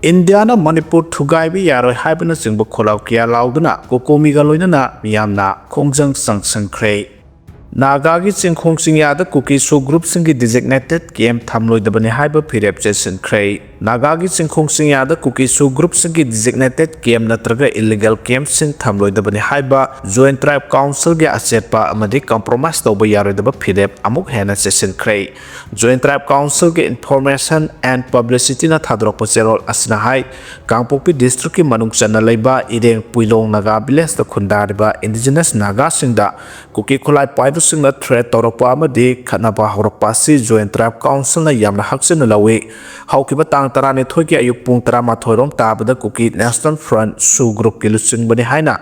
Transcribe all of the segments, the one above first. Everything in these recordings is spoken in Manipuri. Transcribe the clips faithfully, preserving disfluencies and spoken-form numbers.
ꯏꯟꯗꯤꯌꯥꯅ ꯃꯅꯤꯄꯨꯔ ꯊꯨꯒꯥꯏꯕ ꯌꯥꯔꯣꯏ ꯍꯥꯏꯕꯅꯆꯤꯡꯕ ꯈꯣꯜꯂꯥꯎ ꯀꯌꯥ ꯂꯥꯎꯗꯨꯅ ꯀꯣꯀꯣꯃꯤꯒ ꯂꯣꯏꯅꯅ ꯃꯤꯌꯥꯝꯅ ꯈꯣꯡꯖꯪ ꯆꯪꯁꯤꯟꯈ꯭ꯔꯦ꯫ ꯅꯥꯒꯥꯒꯤ ꯆꯤꯡꯈꯣꯡ ꯆꯤꯡꯌꯥꯗ ꯀꯨꯀꯤ ꯁꯨ ꯒ꯭ꯔꯨꯞꯁꯤꯡꯒꯤ designated camp ꯊꯝꯂꯣꯏꯗꯕꯅꯤ ꯍꯥꯏꯕ ꯐꯤꯔꯦꯞ ꯆꯦꯁꯤꯟꯈ꯭ꯔꯦ꯫ ꯅꯥꯒꯥꯒꯤ ꯆꯤꯡꯈꯣꯡ ꯆꯤꯡꯌꯥꯗ ꯀꯨꯀꯤ ꯁꯨ ꯒ꯭ꯔꯨꯞꯁꯤꯡꯒꯤ designated camp ꯅꯠꯇ꯭ꯔꯒ illegal campꯁꯤꯡ ꯊꯝꯂꯣꯏꯗꯕꯅꯤ ꯍꯥꯏꯕ Joint Tribe Councilꯒꯤ ꯑꯆꯦꯠꯄ ꯑꯃꯗꯤ compromise ꯇꯧꯕ ꯌꯥꯔꯣꯏꯗꯕ ꯐꯤꯔꯦꯞ ꯑꯃꯨꯛ ꯍꯦꯟꯅ ꯆꯦꯁꯤꯟꯈ꯭ꯔꯦ꯫ Joint Tribe Councilꯒꯤ Information and Publicityꯅ ꯊꯥꯗꯣꯔꯛꯄ ꯆꯦꯔꯣꯜ ꯑꯁꯤꯅ ꯍꯥꯏ, ꯀꯥꯡꯄꯣꯛꯄꯤ districtꯀꯤ ꯃꯅꯨꯡ ꯆꯟꯅ ꯂꯩꯕ ꯏꯔꯦꯡ ꯄꯨꯏꯂꯣꯡ ꯅꯥꯒꯥ villageꯇ ꯈꯨꯟꯗꯥꯔꯤꯕ indigenous ꯅꯥꯒꯥꯁꯤꯡꯗ ꯀꯨꯀꯤ ꯈꯨꯠꯂꯥꯏ ꯄꯥꯏꯕꯁꯤꯡꯅ threat ꯇꯧꯔꯛꯄ ꯑꯃꯗꯤ ꯈꯠꯅꯕ ꯍꯧꯔꯛꯄ ꯑꯁꯤ Joint Tribe Councilꯅ ꯌꯥꯝꯅ ꯍꯛꯆꯤꯟꯅ ꯂꯧꯏ꯫ ꯍꯧꯈꯤꯕ ꯇꯥꯡ ꯇꯔꯥꯅꯤꯊꯣꯏꯒꯤ ꯑꯌꯨꯛ ꯄꯨꯡ ꯇꯔꯥꯃꯥꯊꯣꯏ ꯔꯣꯝ ꯇꯥꯕꯗ ꯀꯨꯀꯤ National Front ꯁꯨ ꯒ꯭ꯔꯨꯞꯀꯤ ꯂꯨꯆꯤꯡꯕꯅꯤ ꯍꯥꯏꯅ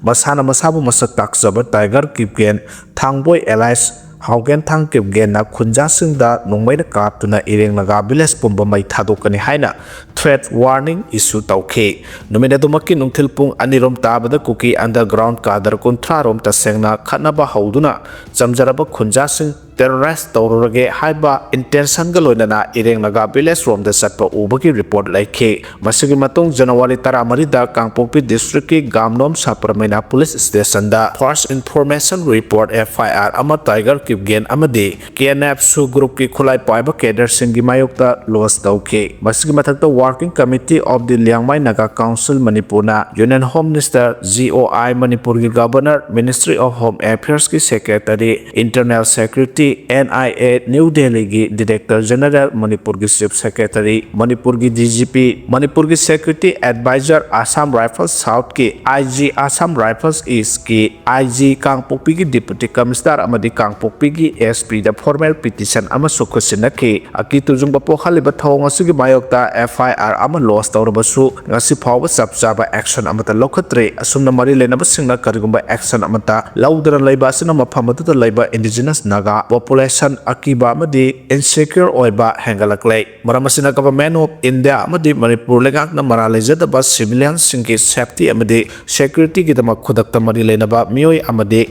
ꯃꯁꯥꯅ ꯃꯁꯥꯕꯨ ꯃꯁꯛ ꯇꯥꯛꯆꯕ Tiger Kipgen ꯊꯥꯡꯕꯣꯏ alias ꯍꯥꯎꯒꯦꯟ ꯊꯥꯡ ꯀꯤꯞꯒꯦꯟꯅ ꯈꯨꯟꯖꯥꯁꯤꯡꯗ ꯅꯣꯡꯃꯩꯅ ꯀꯥꯞꯇꯨꯅ ꯏꯔꯦꯡ ꯅꯥꯒꯥ village ꯄꯨꯝꯕ ꯃꯩ ꯊꯥꯗꯣꯛꯀꯅꯤ ꯍꯥꯏꯅ threat warning issue ꯇꯧꯈꯤ꯫ ꯅꯨꯃꯤꯠ ꯑꯗꯨꯃꯛꯀꯤ ꯅꯨꯡꯊꯤꯜ ꯄꯨꯡ ꯑꯅꯤ ꯔꯣꯝ ꯇꯥꯕꯗ ꯀꯨꯀꯤ underground cadre ꯀꯨꯟꯊ꯭ꯔꯥ ꯔꯣꯝ ꯇꯁꯦꯡꯅ ꯈꯠꯅꯕ ꯍꯧꯗꯨꯅ ꯆꯝꯖꯔꯕ ꯈꯨꯟꯖꯥꯁꯤꯡ terrorize ꯇꯧꯔꯨꯔꯒꯦ ꯍꯥꯏꯕ intentionꯒ ꯂꯣꯏꯅꯅ ꯏꯔꯦꯡ ꯅꯥꯒꯥ village ꯔꯣꯝꯗ ꯆꯠꯄ ꯎꯕꯒꯤ report ꯂꯩꯈꯤ꯫ ꯃꯁꯤꯒꯤ ꯃꯇꯨꯡ January ꯇꯔꯥꯃꯔꯤꯗ Kangpokpi districtꯀꯤ ꯒꯥꯝꯅꯣꯝ ꯁꯄ꯭ꯔꯃꯩꯅ police stationꯗ first information report F I R ꯑꯃ Tiger Kipgen ꯑꯃꯗꯤ K N F ꯁꯨ ꯒ꯭ꯔꯨꯞꯀꯤ ꯈꯨꯠꯂꯥꯏ ꯄꯥꯏꯕ cadreꯁꯤꯡꯒꯤ ꯃꯥꯌꯣꯛꯇ lodge ꯇꯧꯈꯤ꯫ ꯃꯁꯤꯒꯤ ꯃꯊꯛꯇ Working Committee of the Liangmai Naga Council ꯃꯅꯤꯄꯨꯔꯅ Union Home Minister, G O I, ꯃꯅꯤꯄꯨꯔꯒꯤ Governor, Ministry of Home Affairsꯀꯤ Secretary, Internal Security, N I A, New Delhiꯒꯤ Director General, ꯃꯅꯤꯄꯨꯔꯒꯤ Chief Secretary, ꯃꯅꯤꯄꯨꯔꯒꯤ D G P, ꯃꯅꯤꯄꯨꯔꯒꯤ Security Advisor, Assam Rifles Southꯀꯤ I G, Assam Rifles Eastꯀꯤ I G, ꯀꯥꯡꯄꯣꯛꯄꯤꯒꯤ Deputy Commissioner ꯑꯃꯗꯤ ꯀꯥꯡꯄꯣꯛꯄꯤꯒꯤ S Pꯗ formal petition ꯑꯃꯁꯨ ꯈꯨꯠꯁꯤꯟꯅꯈꯤ꯫ ꯑꯀꯤ ꯇꯨꯖꯨꯡꯕ ꯄꯣꯛꯍꯜꯂꯤꯕ ꯊꯧꯑꯣꯡ ꯑꯁꯤꯒꯤ ꯃꯥꯌꯣꯛꯇ F I R ꯑꯃ lodge ꯇꯧꯔꯕꯁꯨ ꯉꯁꯤ ꯐꯥꯎꯕ ꯆꯞ ꯆꯥꯕ action ꯑꯃꯠꯇ ꯂꯧꯈꯠꯇ꯭ꯔꯤ꯫ ꯑꯁꯨꯝꯅ ꯃꯔꯤ ꯂꯩꯅꯕꯁꯤꯡꯅ ꯀꯔꯤꯒꯨꯝꯕ action ꯑꯃꯠꯇ ꯂꯧꯗꯅ ꯂꯩꯕ ꯑꯁꯤꯅ ꯃꯐꯝ ꯑꯗꯨꯗ ꯂꯩꯕ indigenous ꯅꯥꯒꯥ population ꯑꯀꯤꯕ ꯑꯃꯗꯤ insecure ꯑꯣꯏꯕ ꯍꯦꯟꯒꯠꯂꯛꯂꯦ꯫ ꯃꯔꯝ ꯑꯁꯤꯅ Government of India ꯑꯃꯗꯤ ꯃꯅꯤꯄꯨꯔ ꯂꯩꯉꯥꯛꯅ ꯃꯔꯥꯜ ꯂꯩꯖꯗꯕ civilianꯁꯤꯡꯒꯤ safety ꯑꯃꯗꯤ securityꯒꯤꯗꯃꯛ ꯈꯨꯗꯛꯇ ꯃꯔꯤ ꯂꯩꯅꯕ ꯃꯤꯑꯣꯏ ꯑꯃꯗꯤ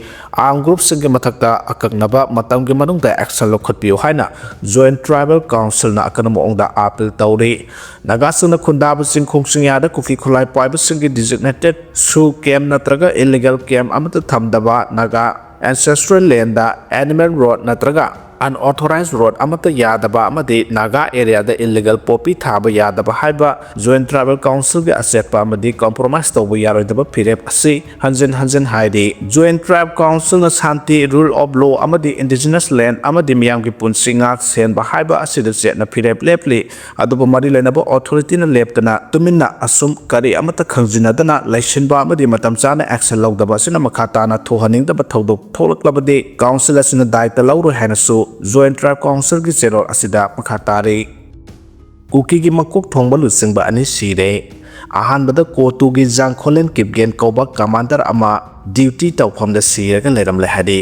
armed groupꯁꯤꯡꯒꯤ ꯃꯊꯛꯇ ꯑꯀꯛꯅꯕ ꯃꯇꯝꯒꯤ ꯃꯅꯨꯡꯗ action ꯂꯧꯈꯠꯄꯤꯌꯨ ꯍꯥꯏꯅ Joint Tribal Councilꯅ ꯑꯀꯟꯕ ꯃꯑꯣꯡꯗ appeal ꯇꯧꯔꯤ꯫ ꯅꯥꯒꯥꯁꯤꯡꯅ ꯈꯨꯟꯗꯥꯕ ꯆꯤꯡꯈꯣꯡ ꯆꯤꯡꯌꯥꯗ ꯀꯨꯀꯤ ꯈꯨꯠꯂꯥꯏ ꯄꯥꯏꯕꯁꯤꯡꯒꯤ designated zoo camp ꯅꯠꯇ꯭ꯔꯒ illegal camp ꯑꯃꯠꯇ ꯊꯝꯗꯕ, ꯅꯥꯒꯥ ancestral landꯗ animal road ꯅꯠꯇ꯭ꯔꯒ unauthorized road ꯑꯃꯠꯇ ꯌꯥꯗꯕ ꯑꯃꯗꯤ ꯅꯥꯒꯥ areaꯗ illegal poppy ꯊꯥꯕ ꯌꯥꯗꯕ ꯍꯥꯏꯕ Joint Tribal Councilꯒꯤ ꯑꯆꯦꯠꯄ ꯑꯃꯗꯤ compromise ꯇꯧꯕ ꯌꯥꯔꯣꯏꯗꯕ ꯐꯤꯔꯦꯞ ꯑꯁꯤ ꯍꯟꯖꯤꯟ ꯍꯟꯖꯤꯟ ꯍꯥꯏꯔꯤ꯫ Joint Tribe Councilꯅ Shanti, rule of law ꯑꯃꯗꯤ indigenous land ꯑꯃꯗꯤ ꯃꯤꯌꯥꯝꯒꯤ ꯄꯨꯟꯁꯤ ꯉꯥꯛ ꯁꯦꯟꯕ ꯍꯥꯏꯕ ꯑꯁꯤꯗ ꯆꯦꯠꯅ ꯐꯤꯔꯦꯞ ꯂꯦꯞꯂꯤ꯫ ꯑꯗꯨꯕꯨ ꯃꯔꯤ ꯂꯩꯅꯕ authorityꯅ ꯂꯦꯞꯇꯅ ꯇꯨꯃꯤꯟꯅ ꯑꯁꯨꯝ ꯀꯔꯤ ꯑꯃꯠꯇ ꯈꯪꯖꯤꯟꯅꯗꯅ ꯂꯩꯁꯤꯟꯕ ꯑꯃꯗꯤ ꯃꯇꯝ ꯆꯥꯅ action ꯂꯧꯗꯕ ꯑꯁꯤꯅ ꯃꯈꯥ ꯇꯥꯅ ꯊꯣꯛꯍꯟꯅꯤꯡꯗꯕ ꯊꯧꯗꯣꯛ ꯊꯣꯛꯂꯛꯂꯕꯗꯤ Council ꯑꯁꯤꯅ ꯗꯥꯏꯇ ꯂꯧꯔꯣꯏ ꯍꯥꯏꯅꯁꯨ Joint Tribe Councilꯒꯤ ꯆꯦꯔꯣꯜ ꯑꯁꯤꯗ ꯃꯈꯥ ꯇꯥꯔꯤ꯫ ꯀꯨꯀꯤꯒꯤ ꯃꯀꯣꯛ ꯊꯣꯡꯕ ꯂꯨꯆꯤꯡꯕ ꯑꯅꯤ ꯁꯤꯔꯦ꯫ ꯑꯍꯥꯟꯕꯗ ꯀꯣꯇꯨꯒꯤ ꯖꯥꯡꯈꯣꯂꯦꯟ ꯀꯤꯞꯒꯦꯟ ꯀꯧꯕ commander ꯑꯃ duty ꯇꯧꯐꯝꯗ ꯁꯤꯔꯒ ꯂꯩꯔꯝꯂꯦ ꯍꯥꯏꯔꯤ꯫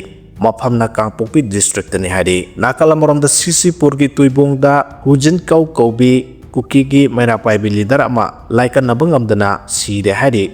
ꯃꯐꯝꯅ ꯀꯥꯡꯄꯣꯛꯄꯤ districtꯅꯤ ꯍꯥꯏꯔꯤ꯫ ꯅꯥꯀꯜ ꯑꯃꯔꯣꯝꯗ ꯁꯤꯁꯤꯄꯨꯔꯒꯤ ꯇꯨꯏꯕꯣꯡꯗ ꯍꯨꯖꯤꯟ ꯀꯧ ꯀꯧꯕꯤ ꯀꯨꯀꯤꯒꯤ ꯃꯩꯔꯥ ꯄꯥꯏꯕꯤ leader ꯑꯃ ꯂꯥꯏꯀꯠꯅꯕ ꯉꯝꯗꯅ ꯁꯤꯔꯦ ꯍꯥꯏꯔꯤ꯫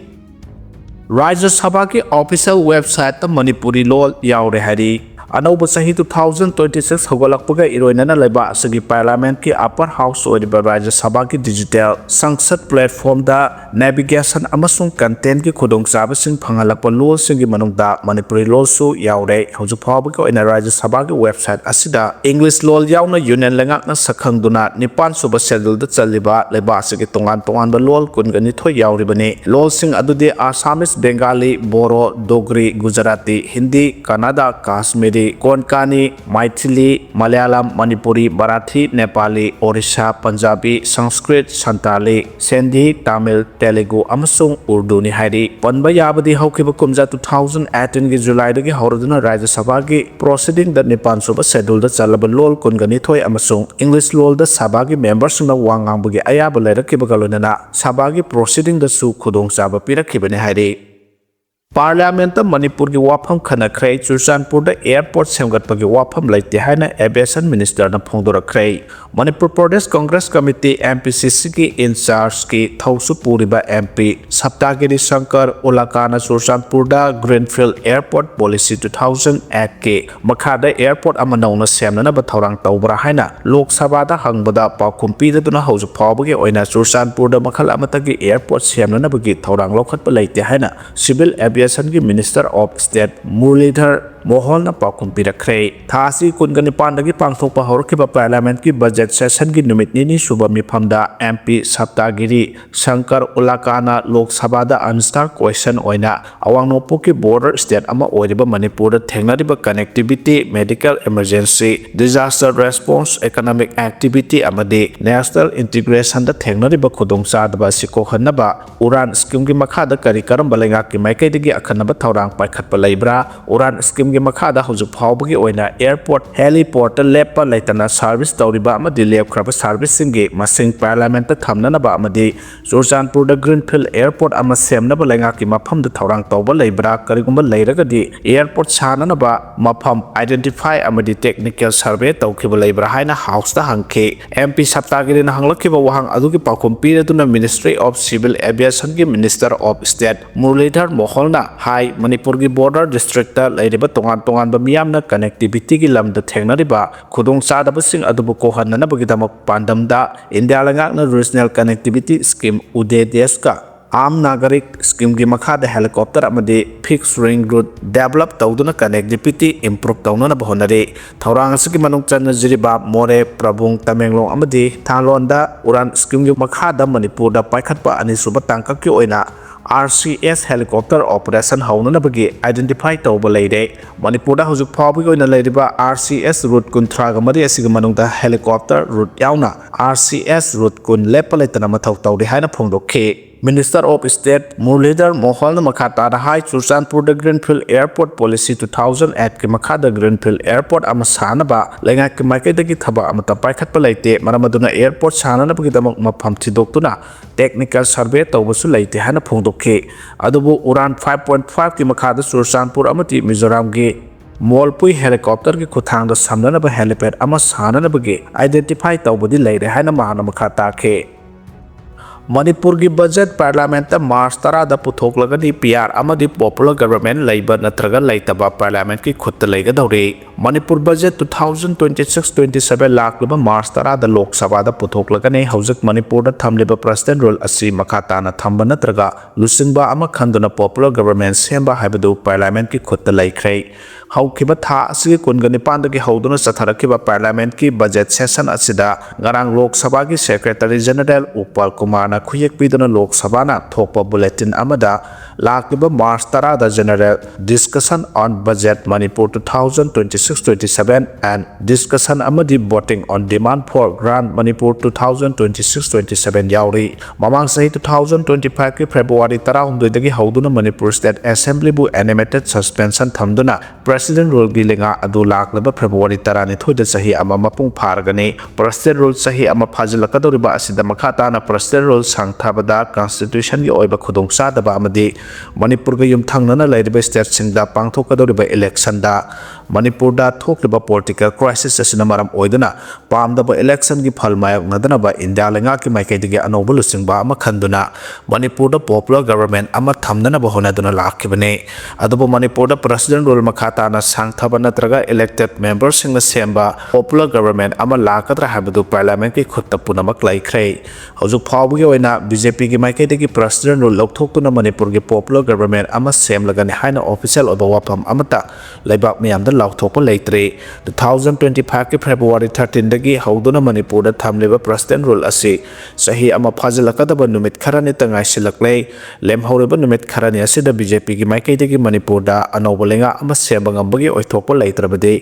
ꯔꯥꯖ꯭ꯌ ꯁꯚꯥꯒꯤ official websiteꯇ ꯃꯅꯤꯄꯨꯔꯤ ꯂꯣꯜ ꯌꯥꯎꯔꯦ ꯍꯥꯏꯔꯤ꯫ ꯑꯅꯧꯕ ꯆꯍꯤ two thousand twenty six ꯍꯧꯒꯠꯂꯛꯄꯒ ꯏꯔꯣꯏꯅꯅ ꯂꯩꯕꯥꯛ ꯑꯁꯤꯒꯤ Parliamentꯀꯤ upper house ꯑꯣꯏꯔꯤꯕ ꯔꯥꯖ꯭ꯌ ꯁꯚꯥꯒꯤ digital Sansad platformꯗ navigation ꯑꯃꯁꯨꯡ contentꯀꯤ ꯈꯨꯗꯣꯡꯆꯥꯕꯁꯤꯡ ꯐꯪꯍꯜꯂꯛꯄ ꯂꯣꯜꯁꯤꯡꯒꯤ ꯃꯅꯨꯡꯗ ꯃꯅꯤꯄꯨꯔꯤ ꯂꯣꯜꯁꯨ ꯌꯥꯎꯔꯦ꯫ ꯍꯧꯖꯤꯛ ꯐꯥꯎꯕꯒꯤ ꯑꯣꯏꯅ ꯔꯥꯖ꯭ꯌ ꯁꯚꯥꯒꯤ website ꯑꯁꯤꯗ English ꯂꯣꯜ ꯌꯥꯎꯅ Union ꯂꯩꯉꯥꯛꯅ ꯁꯛꯈꯪꯗꯨꯅ ꯅꯤꯄꯥꯟ ꯁꯨꯕ scheduleꯗ ꯆꯜꯂꯤꯕ ꯂꯩꯕꯥꯛ ꯑꯁꯤꯒꯤ ꯇꯣꯉꯥꯟ ꯇꯣꯉꯥꯟꯕ ꯂꯣꯜ ꯀꯨꯟꯒ ꯅꯤꯊꯣꯏ ꯌꯥꯎꯔꯤꯕꯅꯤ꯫ ꯂꯣꯜꯁꯤꯡ ꯑꯗꯨꯗꯤ Assamese, Bengali, Boro, Dogri, Gujarati, Hindi, Kannada, Kashmiri, Konkani, Maithili, Malayalam, Manipuri, Marathi, Nepali, Orissa, Punjabi, Sanskrit, Santali, Sindhi, Tamil, Telugu ꯑꯃꯁꯨꯡ Urduꯅꯤ ꯍꯥꯏꯔꯤ꯫ ꯄꯟꯕ ꯌꯥꯕꯗꯤ ꯍꯧꯈꯤꯕ ꯀꯨꯝꯖꯥ two thousand eighteenꯒꯤ Julyꯗꯒꯤ ꯍꯧꯔꯗꯨꯅ ꯔꯥꯖ꯭ꯌ ꯁꯚꯥꯒꯤ proceedingꯗ ꯅꯤꯄꯥꯟ ꯁꯨꯕ scheduleꯗ ꯆꯜꯂꯕ ꯂꯣꯜ ꯀꯨꯟꯒ ꯅꯤꯊꯣꯏ ꯑꯃꯁꯨꯡ English ꯂꯣꯜꯗ ꯁꯚꯥꯒꯤ memberꯁꯤꯡꯅ ꯋꯥ ꯉꯥꯡꯕꯒꯤ ꯑꯌꯥꯕ ꯂꯩꯔꯛꯈꯤꯕꯒ ꯂꯣꯏꯅꯅ ꯁꯚꯥꯒꯤ proceedingꯗꯁꯨ ꯈꯨꯗꯣꯡꯆꯥꯕ ꯄꯤꯔꯛꯈꯤꯕꯅꯤ ꯍꯥꯏꯔꯤ꯫ ꯄꯥꯔꯂꯤꯌꯥꯃꯦꯟꯠꯇ ꯃꯅꯤꯄꯨꯔꯒꯤ ꯋꯥꯐꯝ ꯈꯟꯅꯈ꯭ꯔꯦ꯫ ꯆꯨꯔꯆꯥꯟꯄꯨꯔꯗ ꯑꯦꯌꯔꯄꯣꯔꯠ ꯁꯦꯝꯒꯠꯄꯒꯤ ꯋꯥꯐꯝ ꯂꯩꯇꯦ ꯍꯥꯏꯅ ꯑꯦꯚꯤꯌꯦꯁꯟ ꯃꯤꯅꯤꯁꯇꯔꯅ ꯐꯣꯡꯗꯣꯔꯛꯈ꯭ꯔꯦ꯫ ꯃꯅꯤꯄꯨꯔ ꯄ꯭ꯔꯗꯦꯁ ꯀꯪꯒ꯭ꯔꯦꯁ ꯀꯃꯤꯇꯤ, MPCCꯒꯤ ꯏꯟꯆꯥꯔꯖꯀꯤ ꯊꯧꯁꯨ ꯄꯨꯔꯤꯕ MP Saptagiri Shankar ꯎꯂꯥꯀꯥꯅ ꯆꯨꯔꯆꯥꯟꯄꯨꯔꯗ Greenfield Airport Policy two thousand eightꯀꯤ ꯃꯈꯥꯗ ꯑꯦꯌꯔꯄꯣꯔꯠ ꯑꯃ ꯅꯧꯅ ꯁꯦꯝꯅꯅꯕ ꯊꯧꯔꯥꯡ ꯇꯧꯕ꯭ꯔꯥ ꯍꯥꯏꯅ ꯂꯣꯛ ꯁꯚꯥꯗ ꯍꯪꯕꯗ, ꯄꯥꯎꯈꯨꯝ ꯄꯤꯗꯗꯨꯅ ꯍꯧꯖꯤꯛ ꯐꯥꯎꯕꯒꯤ ꯑꯣꯏꯅ ꯆꯨꯔꯆꯥꯟꯄꯨꯔꯗ ꯃꯈꯜ ꯑꯃꯠꯇꯒꯤ ꯑꯦꯌꯔꯄꯣꯔꯠ ꯁꯦꯝꯅꯅꯕꯒꯤ ꯊꯧꯔꯥꯡ ꯂꯧꯈꯠꯄ ꯂꯩꯇꯦ ꯍꯥꯏꯅ Civil Aviationꯒꯤ Minister of State ꯃꯨꯔꯂꯤꯙꯔ ꯃꯣꯍꯣꯜꯅ ꯄꯥꯎꯈꯨꯝ ꯄꯤꯔꯛꯈ꯭ꯔꯦ꯫ ꯊꯥ ꯑꯁꯤ ꯀꯨꯟꯒ ꯅꯤꯄꯥꯟꯗꯒꯤ ꯄꯥꯡꯊꯣꯛꯄ ꯍꯧꯔꯛꯈꯤꯕ ꯄꯥꯔꯂꯤꯌꯥꯃꯦꯟꯠꯀꯤ ꯕꯖꯦꯠ ꯁꯦꯁꯟꯒꯤ ꯅꯨꯃꯤꯠ ꯅꯤꯅꯤ ꯁꯨꯕ ꯃꯤꯐꯝꯗ MP ꯁꯞꯇꯥꯒꯤꯔꯤ ꯁꯪꯀꯔ ꯎꯂꯥꯀꯥꯅ ꯂꯣꯛ ꯁꯚꯥꯗ unanswered question ꯑꯣꯏꯅ ꯑꯋꯥꯡ ꯅꯣꯡꯄꯣꯛꯀꯤ ꯕꯣꯔꯗꯔ ꯁ꯭ꯇꯦꯠ ꯑꯃ ꯑꯣꯏꯔꯤꯕ ꯃꯅꯤꯄꯨꯔꯗ ꯊꯦꯡꯅꯔꯤꯕ connectivity, medical emergency, disaster response, economic activity ꯑꯃꯗꯤ national integrationꯗ ꯊꯦꯡꯅꯔꯤꯕ ꯈꯨꯗꯣꯡꯆꯥꯗꯕ ꯑꯁꯤ ꯀꯣꯛꯍꯟꯅꯕ ꯎꯔꯥꯟ ꯁ꯭ꯀꯤꯝꯒꯤ ꯃꯈꯥꯗ ꯀꯔꯤ ꯀꯔꯝꯕ ꯂꯩꯉꯥꯛꯀꯤ ꯃꯥꯏꯀꯩꯗꯒꯤ ꯑꯈꯟꯅꯕ ꯊꯧꯔꯥꯡ ꯄꯥꯏꯈꯠꯄ ꯂꯩꯕ꯭ꯔꯥ? ꯎꯔꯥꯟ ꯁ꯭ꯀꯤꯝꯒꯤ ꯃꯈꯥꯗ ꯍꯧꯖꯤꯛ ꯐꯥꯎꯕꯒꯤ ꯑꯣꯏꯅ ꯑꯦꯌꯔꯄꯣꯔꯠ, ꯍꯦꯂꯤꯄꯣꯔꯠꯇ ꯂꯦꯞꯄ ꯂꯩꯇꯅ ꯁꯥꯔꯚꯤꯁ ꯇꯧꯔꯤꯕ ꯑꯃꯗꯤ ꯂꯦꯞꯈ꯭ꯔꯕ ꯁꯥꯔꯚꯤꯁꯁꯤꯡꯒꯤ ꯃꯁꯤꯡ ꯄꯥꯔꯂꯤꯌꯥꯃꯦꯟꯠꯇ ꯊꯝꯅꯅꯕ ꯑꯃꯗꯤ ꯆꯨꯔꯆꯥꯟꯄꯨꯔꯗ Greenfield Airport ꯑꯃ ꯁꯦꯝꯅꯕ ꯂꯩꯉꯥꯛꯀꯤ ꯃꯐꯝꯗ ꯊꯧꯔꯥꯡ ꯇꯧꯕ ꯂꯩꯕ꯭ꯔꯥ? ꯀꯔꯤꯒꯨꯝꯕ ꯂꯩꯔꯒꯗꯤ, ꯑꯦꯌꯔꯄꯣꯔꯠ ꯁꯥꯅꯅꯕ ꯃꯐꯝ identify ꯑꯃꯗꯤ technical survey ꯇꯧꯈꯤꯕ ꯂꯩꯕ꯭ꯔꯥ ꯍꯥꯏꯅ ꯍꯥꯎꯁꯇ ꯍꯪꯈꯤ꯫ MP ꯁꯞꯇꯥꯒꯤꯔꯤꯅ ꯍꯪꯂꯛꯈꯤꯕ ꯋꯥꯍꯪ ꯑꯗꯨꯒꯤ ꯄꯥꯎꯈꯨꯝ ꯄꯤꯔꯗꯨꯅ Ministry of Civil Aviationꯒꯤ Minister of State ꯃꯨꯔꯂꯤꯙꯔ ꯃꯣꯍꯣꯜꯅ ꯍꯥꯏ, ꯃꯅꯤꯄꯨꯔꯒꯤ ꯕꯣꯔꯗꯔ ꯗꯤꯁꯇ꯭ꯔꯤꯛꯇ ꯂꯩꯔꯤꯕ ꯇꯣꯉꯥꯟ ꯇꯣꯉꯥꯟꯕ ꯃꯤꯌꯥꯝꯅ connectivityꯒꯤ ꯂꯝꯗ ꯊꯦꯡꯅꯔꯤꯕ ꯈꯨꯗꯣꯡꯆꯥꯗꯕꯁꯤꯡ ꯑꯗꯨꯕꯨ ꯀꯣꯛꯍꯟꯅꯅꯕꯒꯤꯗꯃꯛ ꯄꯥꯟꯗꯝꯗ ꯏꯟꯗꯤꯌꯥ ꯂꯩꯉꯥꯛꯅ Regional Connectivity Scheme, UDAY DESHꯀ Aam Nagarik Schemeꯒꯤ ꯃꯈꯥꯗ helicopter ꯑꯃꯗꯤ fixed wing route develop ꯇꯧꯗꯨꯅ connectivity improve ꯇꯧꯅꯅꯕ ꯍꯣꯠꯅꯔꯤ꯫ ꯊꯧꯔꯥꯡ ꯑꯁꯤꯒꯤ ꯃꯅꯨꯡ ꯆꯟꯅ ꯖꯤꯔꯤꯕꯥꯝ, ꯃꯣꯔꯦ, ꯄ꯭ꯔꯕꯨꯡ, ꯇꯃꯦꯡꯂꯣꯡ ꯑꯃꯗꯤ ꯊꯥꯂꯣꯟꯗ ꯎꯔꯥꯟ ꯁ꯭ꯀꯤꯝꯒꯤ ꯃꯈꯥꯗ ꯃꯅꯤꯄꯨꯔꯗ ꯄꯥꯏꯈꯠꯄ ꯑꯅꯤꯁꯨꯕ ꯇꯥꯡꯀꯛꯀꯤ ꯑꯣꯏꯅ RCS helicopter operation ꯍꯧꯅꯅꯕꯒꯤ identify ꯇꯧꯕ ꯂꯩꯔꯦ꯫ ꯃꯅꯤꯄꯨꯔꯗ ꯍꯧꯖꯤꯛ ꯐꯥꯎꯕꯒꯤ ꯑꯣꯏꯅ ꯂꯩꯔꯤꯕ RCS route ꯀꯨꯟꯊ꯭ꯔꯥꯒ ꯃꯔꯤ ꯑꯁꯤꯒꯤ ꯃꯅꯨꯡꯗ helicopter route ꯌꯥꯎꯅ RCS route ꯀꯨꯟ ꯂꯦꯞꯄ ꯂꯩꯇꯅ ꯃꯊꯧ ꯇꯧꯔꯤ ꯍꯥꯏꯅ ꯐꯣꯡꯗꯣꯛꯈꯤ꯫ Minister of State Muralidhar Mohanꯅ ꯃꯈꯥ ꯇꯥꯅ ꯍꯥꯏ, ꯆꯨꯔꯆꯥꯟꯄꯨꯔꯗ Greenfield Airport Policy two thousand eight ꯀꯤ ꯃꯈꯥꯗ Greenfield Airport ꯑꯃ ꯁꯥꯅꯕ ꯂꯩꯉꯥꯛꯀꯤ ꯃꯥꯏꯀꯩꯗꯒꯤ ꯊꯕꯛ ꯑꯃꯠꯇ ꯄꯥꯏꯈꯠꯄ ꯂꯩꯇꯦ꯫ ꯃꯔꯝ ꯑꯗꯨꯅ airport ꯁꯥꯅꯅꯕꯒꯤꯗꯃꯛ ꯃꯐꯝ ꯊꯤꯗꯣꯛꯇꯨꯅ technical survey ꯇꯧꯕꯁꯨ ꯂꯩꯇꯦ ꯍꯥꯏꯅ ꯐꯣꯡꯗꯣꯛꯈꯤ꯫ ꯑꯗꯨꯕꯨ UDAN five point five ꯀꯤ ꯃꯈꯥꯗ ꯆꯨꯔꯆꯥꯟꯄꯨꯔ ꯑꯃꯗꯤ ꯃꯤꯖꯣꯔꯥꯝꯒꯤ ꯃꯣꯜꯄꯨꯏ helicopter ꯒꯤ ꯈꯨꯠꯊꯥꯡꯗ ꯁꯝꯅꯅꯕ helipad ꯑꯃ ꯁꯥꯅꯅꯕꯒꯤ identify ꯇꯧꯕꯗꯤ ꯂꯩꯔꯦ ꯍꯥꯏꯅ ꯃꯍꯥꯛꯅ ꯃꯈꯥ ꯇꯥꯈꯤ꯫ ꯃꯅꯤꯄꯨꯔꯒꯤ budget parliament ꯇ March ꯇꯔꯥꯗ ꯄꯨꯊꯣꯛꯂꯒꯅꯤ꯫ PR ꯑꯃꯗꯤ popular government ꯂꯩꯕ ꯅꯠꯇ꯭ꯔꯒ ꯂꯩꯇꯕ parliament ꯀꯤ ꯈꯨꯠꯇ ꯂꯩꯒꯗꯧꯔꯤ꯫ Manipur budget two thousand twenty-six twenty-seven ꯂꯥꯛꯂꯤꯕ March ꯇꯔꯥꯗ ꯂꯣꯛ ꯁꯚꯥꯗ ꯄꯨꯊꯣꯛꯂꯒꯅꯤ꯫ ꯍꯧꯖꯤꯛ ꯃꯅꯤꯄꯨꯔꯗ ꯊꯝꯂꯤꯕ president rule ꯑꯁꯤ ꯃꯈꯥ ꯇꯥꯅ ꯊꯝꯕ ꯅꯠꯇ꯭ꯔꯒ ꯂꯨꯆꯤꯡꯕ ꯑꯃ ꯈꯟꯗꯨꯅ popular government ꯁꯦꯝꯕ ꯍꯥꯏꯕꯗꯨ parliament ꯀꯤ ꯈꯨꯠꯇ ꯂꯩꯈ꯭ꯔꯦ꯫ ꯍꯧꯈꯤꯕ ꯊꯥ ꯑꯁꯤꯒꯤ ꯀꯨꯟꯒ ꯅꯤꯄꯥꯟꯗꯒꯤ ꯍꯧꯗꯨꯅ ꯆꯠꯊꯔꯛꯈꯤꯕ parliament ꯀꯤ budget session ꯑꯁꯤꯗ ꯉꯔꯥꯡ ꯂꯣꯛ ꯁꯚꯥꯒꯤ secretary general ꯎꯄꯥꯜ ꯀꯨꯃꯥꯔꯅ ꯈꯨꯌꯦꯛ ꯄꯤꯗꯨꯅ ꯂꯣꯛ ꯁꯚꯥꯅ ꯊꯣꯛꯄ bulletin ꯑꯃꯗ ꯂꯥꯛꯂꯤꯕ March ꯇꯔꯥꯗ general discussion on budget Manipur two thousand twenty-six twenty-seven and discussion ꯑꯃꯗꯤ voting on demand for grant Manipur two thousand twenty-six twenty-seven ꯌꯥꯎꯔꯤ꯫ ꯃꯃꯥꯡ ꯆꯍꯤ two thousand twenty-five ꯀꯤ February ꯇꯔꯥꯍꯨꯝꯗꯣꯏꯗꯒꯤ ꯍꯧꯗꯨꯅ ꯃꯅꯤꯄꯨꯔ state assembly ꯕꯨ animated suspension ꯊꯝꯗꯨꯅ president rule ꯒꯤ ꯂꯩꯉꯥꯛ ꯑꯗꯨ ꯂꯥꯛꯂꯤꯕ February ꯇꯔꯥꯅꯤꯊꯣꯏꯗ ꯆꯍꯤ ꯑꯃ ꯃꯄꯨꯡ ꯐꯥꯔꯒꯅꯤ꯫ President rule ꯆꯍꯤ ꯑꯃ ꯐꯥꯖꯤꯜꯂꯛꯀꯗꯧꯔꯤꯕ ꯑꯁꯤꯗ ꯃꯈꯥ ꯇꯥꯅ president rule ꯁꯥꯡꯊꯕꯗ constitution ꯒꯤ ꯑꯣꯏꯕ ꯈꯨꯗꯣꯡꯆꯥꯗꯕ ꯑꯃꯗꯤ ꯃꯅꯤꯄꯨꯔꯒ ꯌꯨꯝꯊꯪꯅꯅ ꯂꯩꯔꯤꯕ state ꯁꯤꯡꯗ ꯄꯥꯡꯊꯣꯛꯀꯗꯧꯔꯤꯕ election ꯗ ꯃꯅꯤꯄꯨꯔꯗ ꯊꯣꯛꯂꯤꯕ political crisis ꯑꯁꯤꯅ ꯃꯔꯝ ꯑꯣꯏꯗꯨꯅ ꯄꯥꯝꯗꯕ election ꯒꯤ ꯐꯜ ꯃꯥꯌꯣꯛꯅꯗꯅꯕ ꯏꯟꯗꯤꯌꯥ ꯂꯩꯉꯥꯛꯀꯤ ꯃꯥꯏꯀꯩꯗꯒꯤ ꯑꯅꯧꯕ ꯂꯨꯆꯤꯡꯕ ꯑꯃ ꯈꯟꯗꯨꯅ ꯃꯅꯤꯄꯨꯔꯗ popular government ꯑꯃ ꯊꯝꯅꯅꯕ ꯍꯣꯠꯅꯗꯨꯅ ꯂꯥꯛꯈꯤꯕꯅꯤ꯫ ꯑꯗꯨꯕꯨ ꯃꯅꯤꯄꯨꯔꯗ president rule ꯃꯈꯥ ꯇꯥꯅ ꯁꯥꯡꯊꯕ ꯅꯠꯇ꯭ꯔꯒ elected member ꯁꯤꯡꯅ ꯁꯦꯝꯕ popular government ꯑꯃ ꯂꯥꯛꯀꯗ꯭ꯔꯥ ꯍꯥꯏꯕꯗꯨ parliament ꯀꯤ ꯈꯨꯠꯇ ꯄꯨꯝꯅꯃꯛ ꯂꯩꯈ꯭ꯔꯦ꯫ ꯍꯧꯖꯤꯛ ꯐꯥꯎꯕꯒꯤ ꯑꯣꯏꯅ BJP ꯒꯤ ꯃꯥꯏꯀꯩꯗꯒꯤ president rule ꯂꯧꯊꯣꯛꯇꯨꯅ ꯃꯅꯤꯄꯨꯔꯒꯤ popular government ꯑꯃ ꯁꯦꯝꯂꯒꯅꯤ ꯍꯥꯏꯅ official ꯑꯣꯏꯕ ꯋꯥꯐꯝ ꯑꯃꯠꯇ ꯂꯩꯕꯥꯛ ꯃꯤꯌꯥꯝꯗ ꯂꯥꯎꯊꯣꯛꯄ ꯂꯩꯇ꯭ꯔꯤ꯫ Two thousand twenty five ꯀꯤ February thirteen ꯗꯒꯤ ꯍꯧꯗꯨꯅ ꯃꯅꯤꯄꯨꯔꯗ ꯊꯝꯂꯤꯕ President Rule ꯑꯁꯤ ꯆꯍꯤ ꯑꯃ ꯐꯥꯖꯤꯜꯂꯛꯀꯗꯕ ꯅꯨꯃꯤꯠ ꯈꯔꯅꯤꯇ ꯉꯥꯏꯁꯤꯜꯂꯛꯂꯦ꯫ ꯂꯦꯝꯍꯧꯔꯤꯕ ꯅꯨꯃꯤꯠ ꯈꯔꯅꯤ ꯑꯁꯤꯗ BJP ꯒꯤ ꯃꯥꯏꯀꯩꯗꯒꯤ ꯃꯅꯤꯄꯨꯔꯗ ꯑꯅꯧꯕ ꯂꯩꯉꯥꯛ ꯑꯃ ꯁꯦꯝꯕ ꯉꯝꯕꯒꯤ ꯑꯣꯏꯊꯣꯛꯄ ꯂꯩꯇ꯭ꯔꯕꯗꯤ,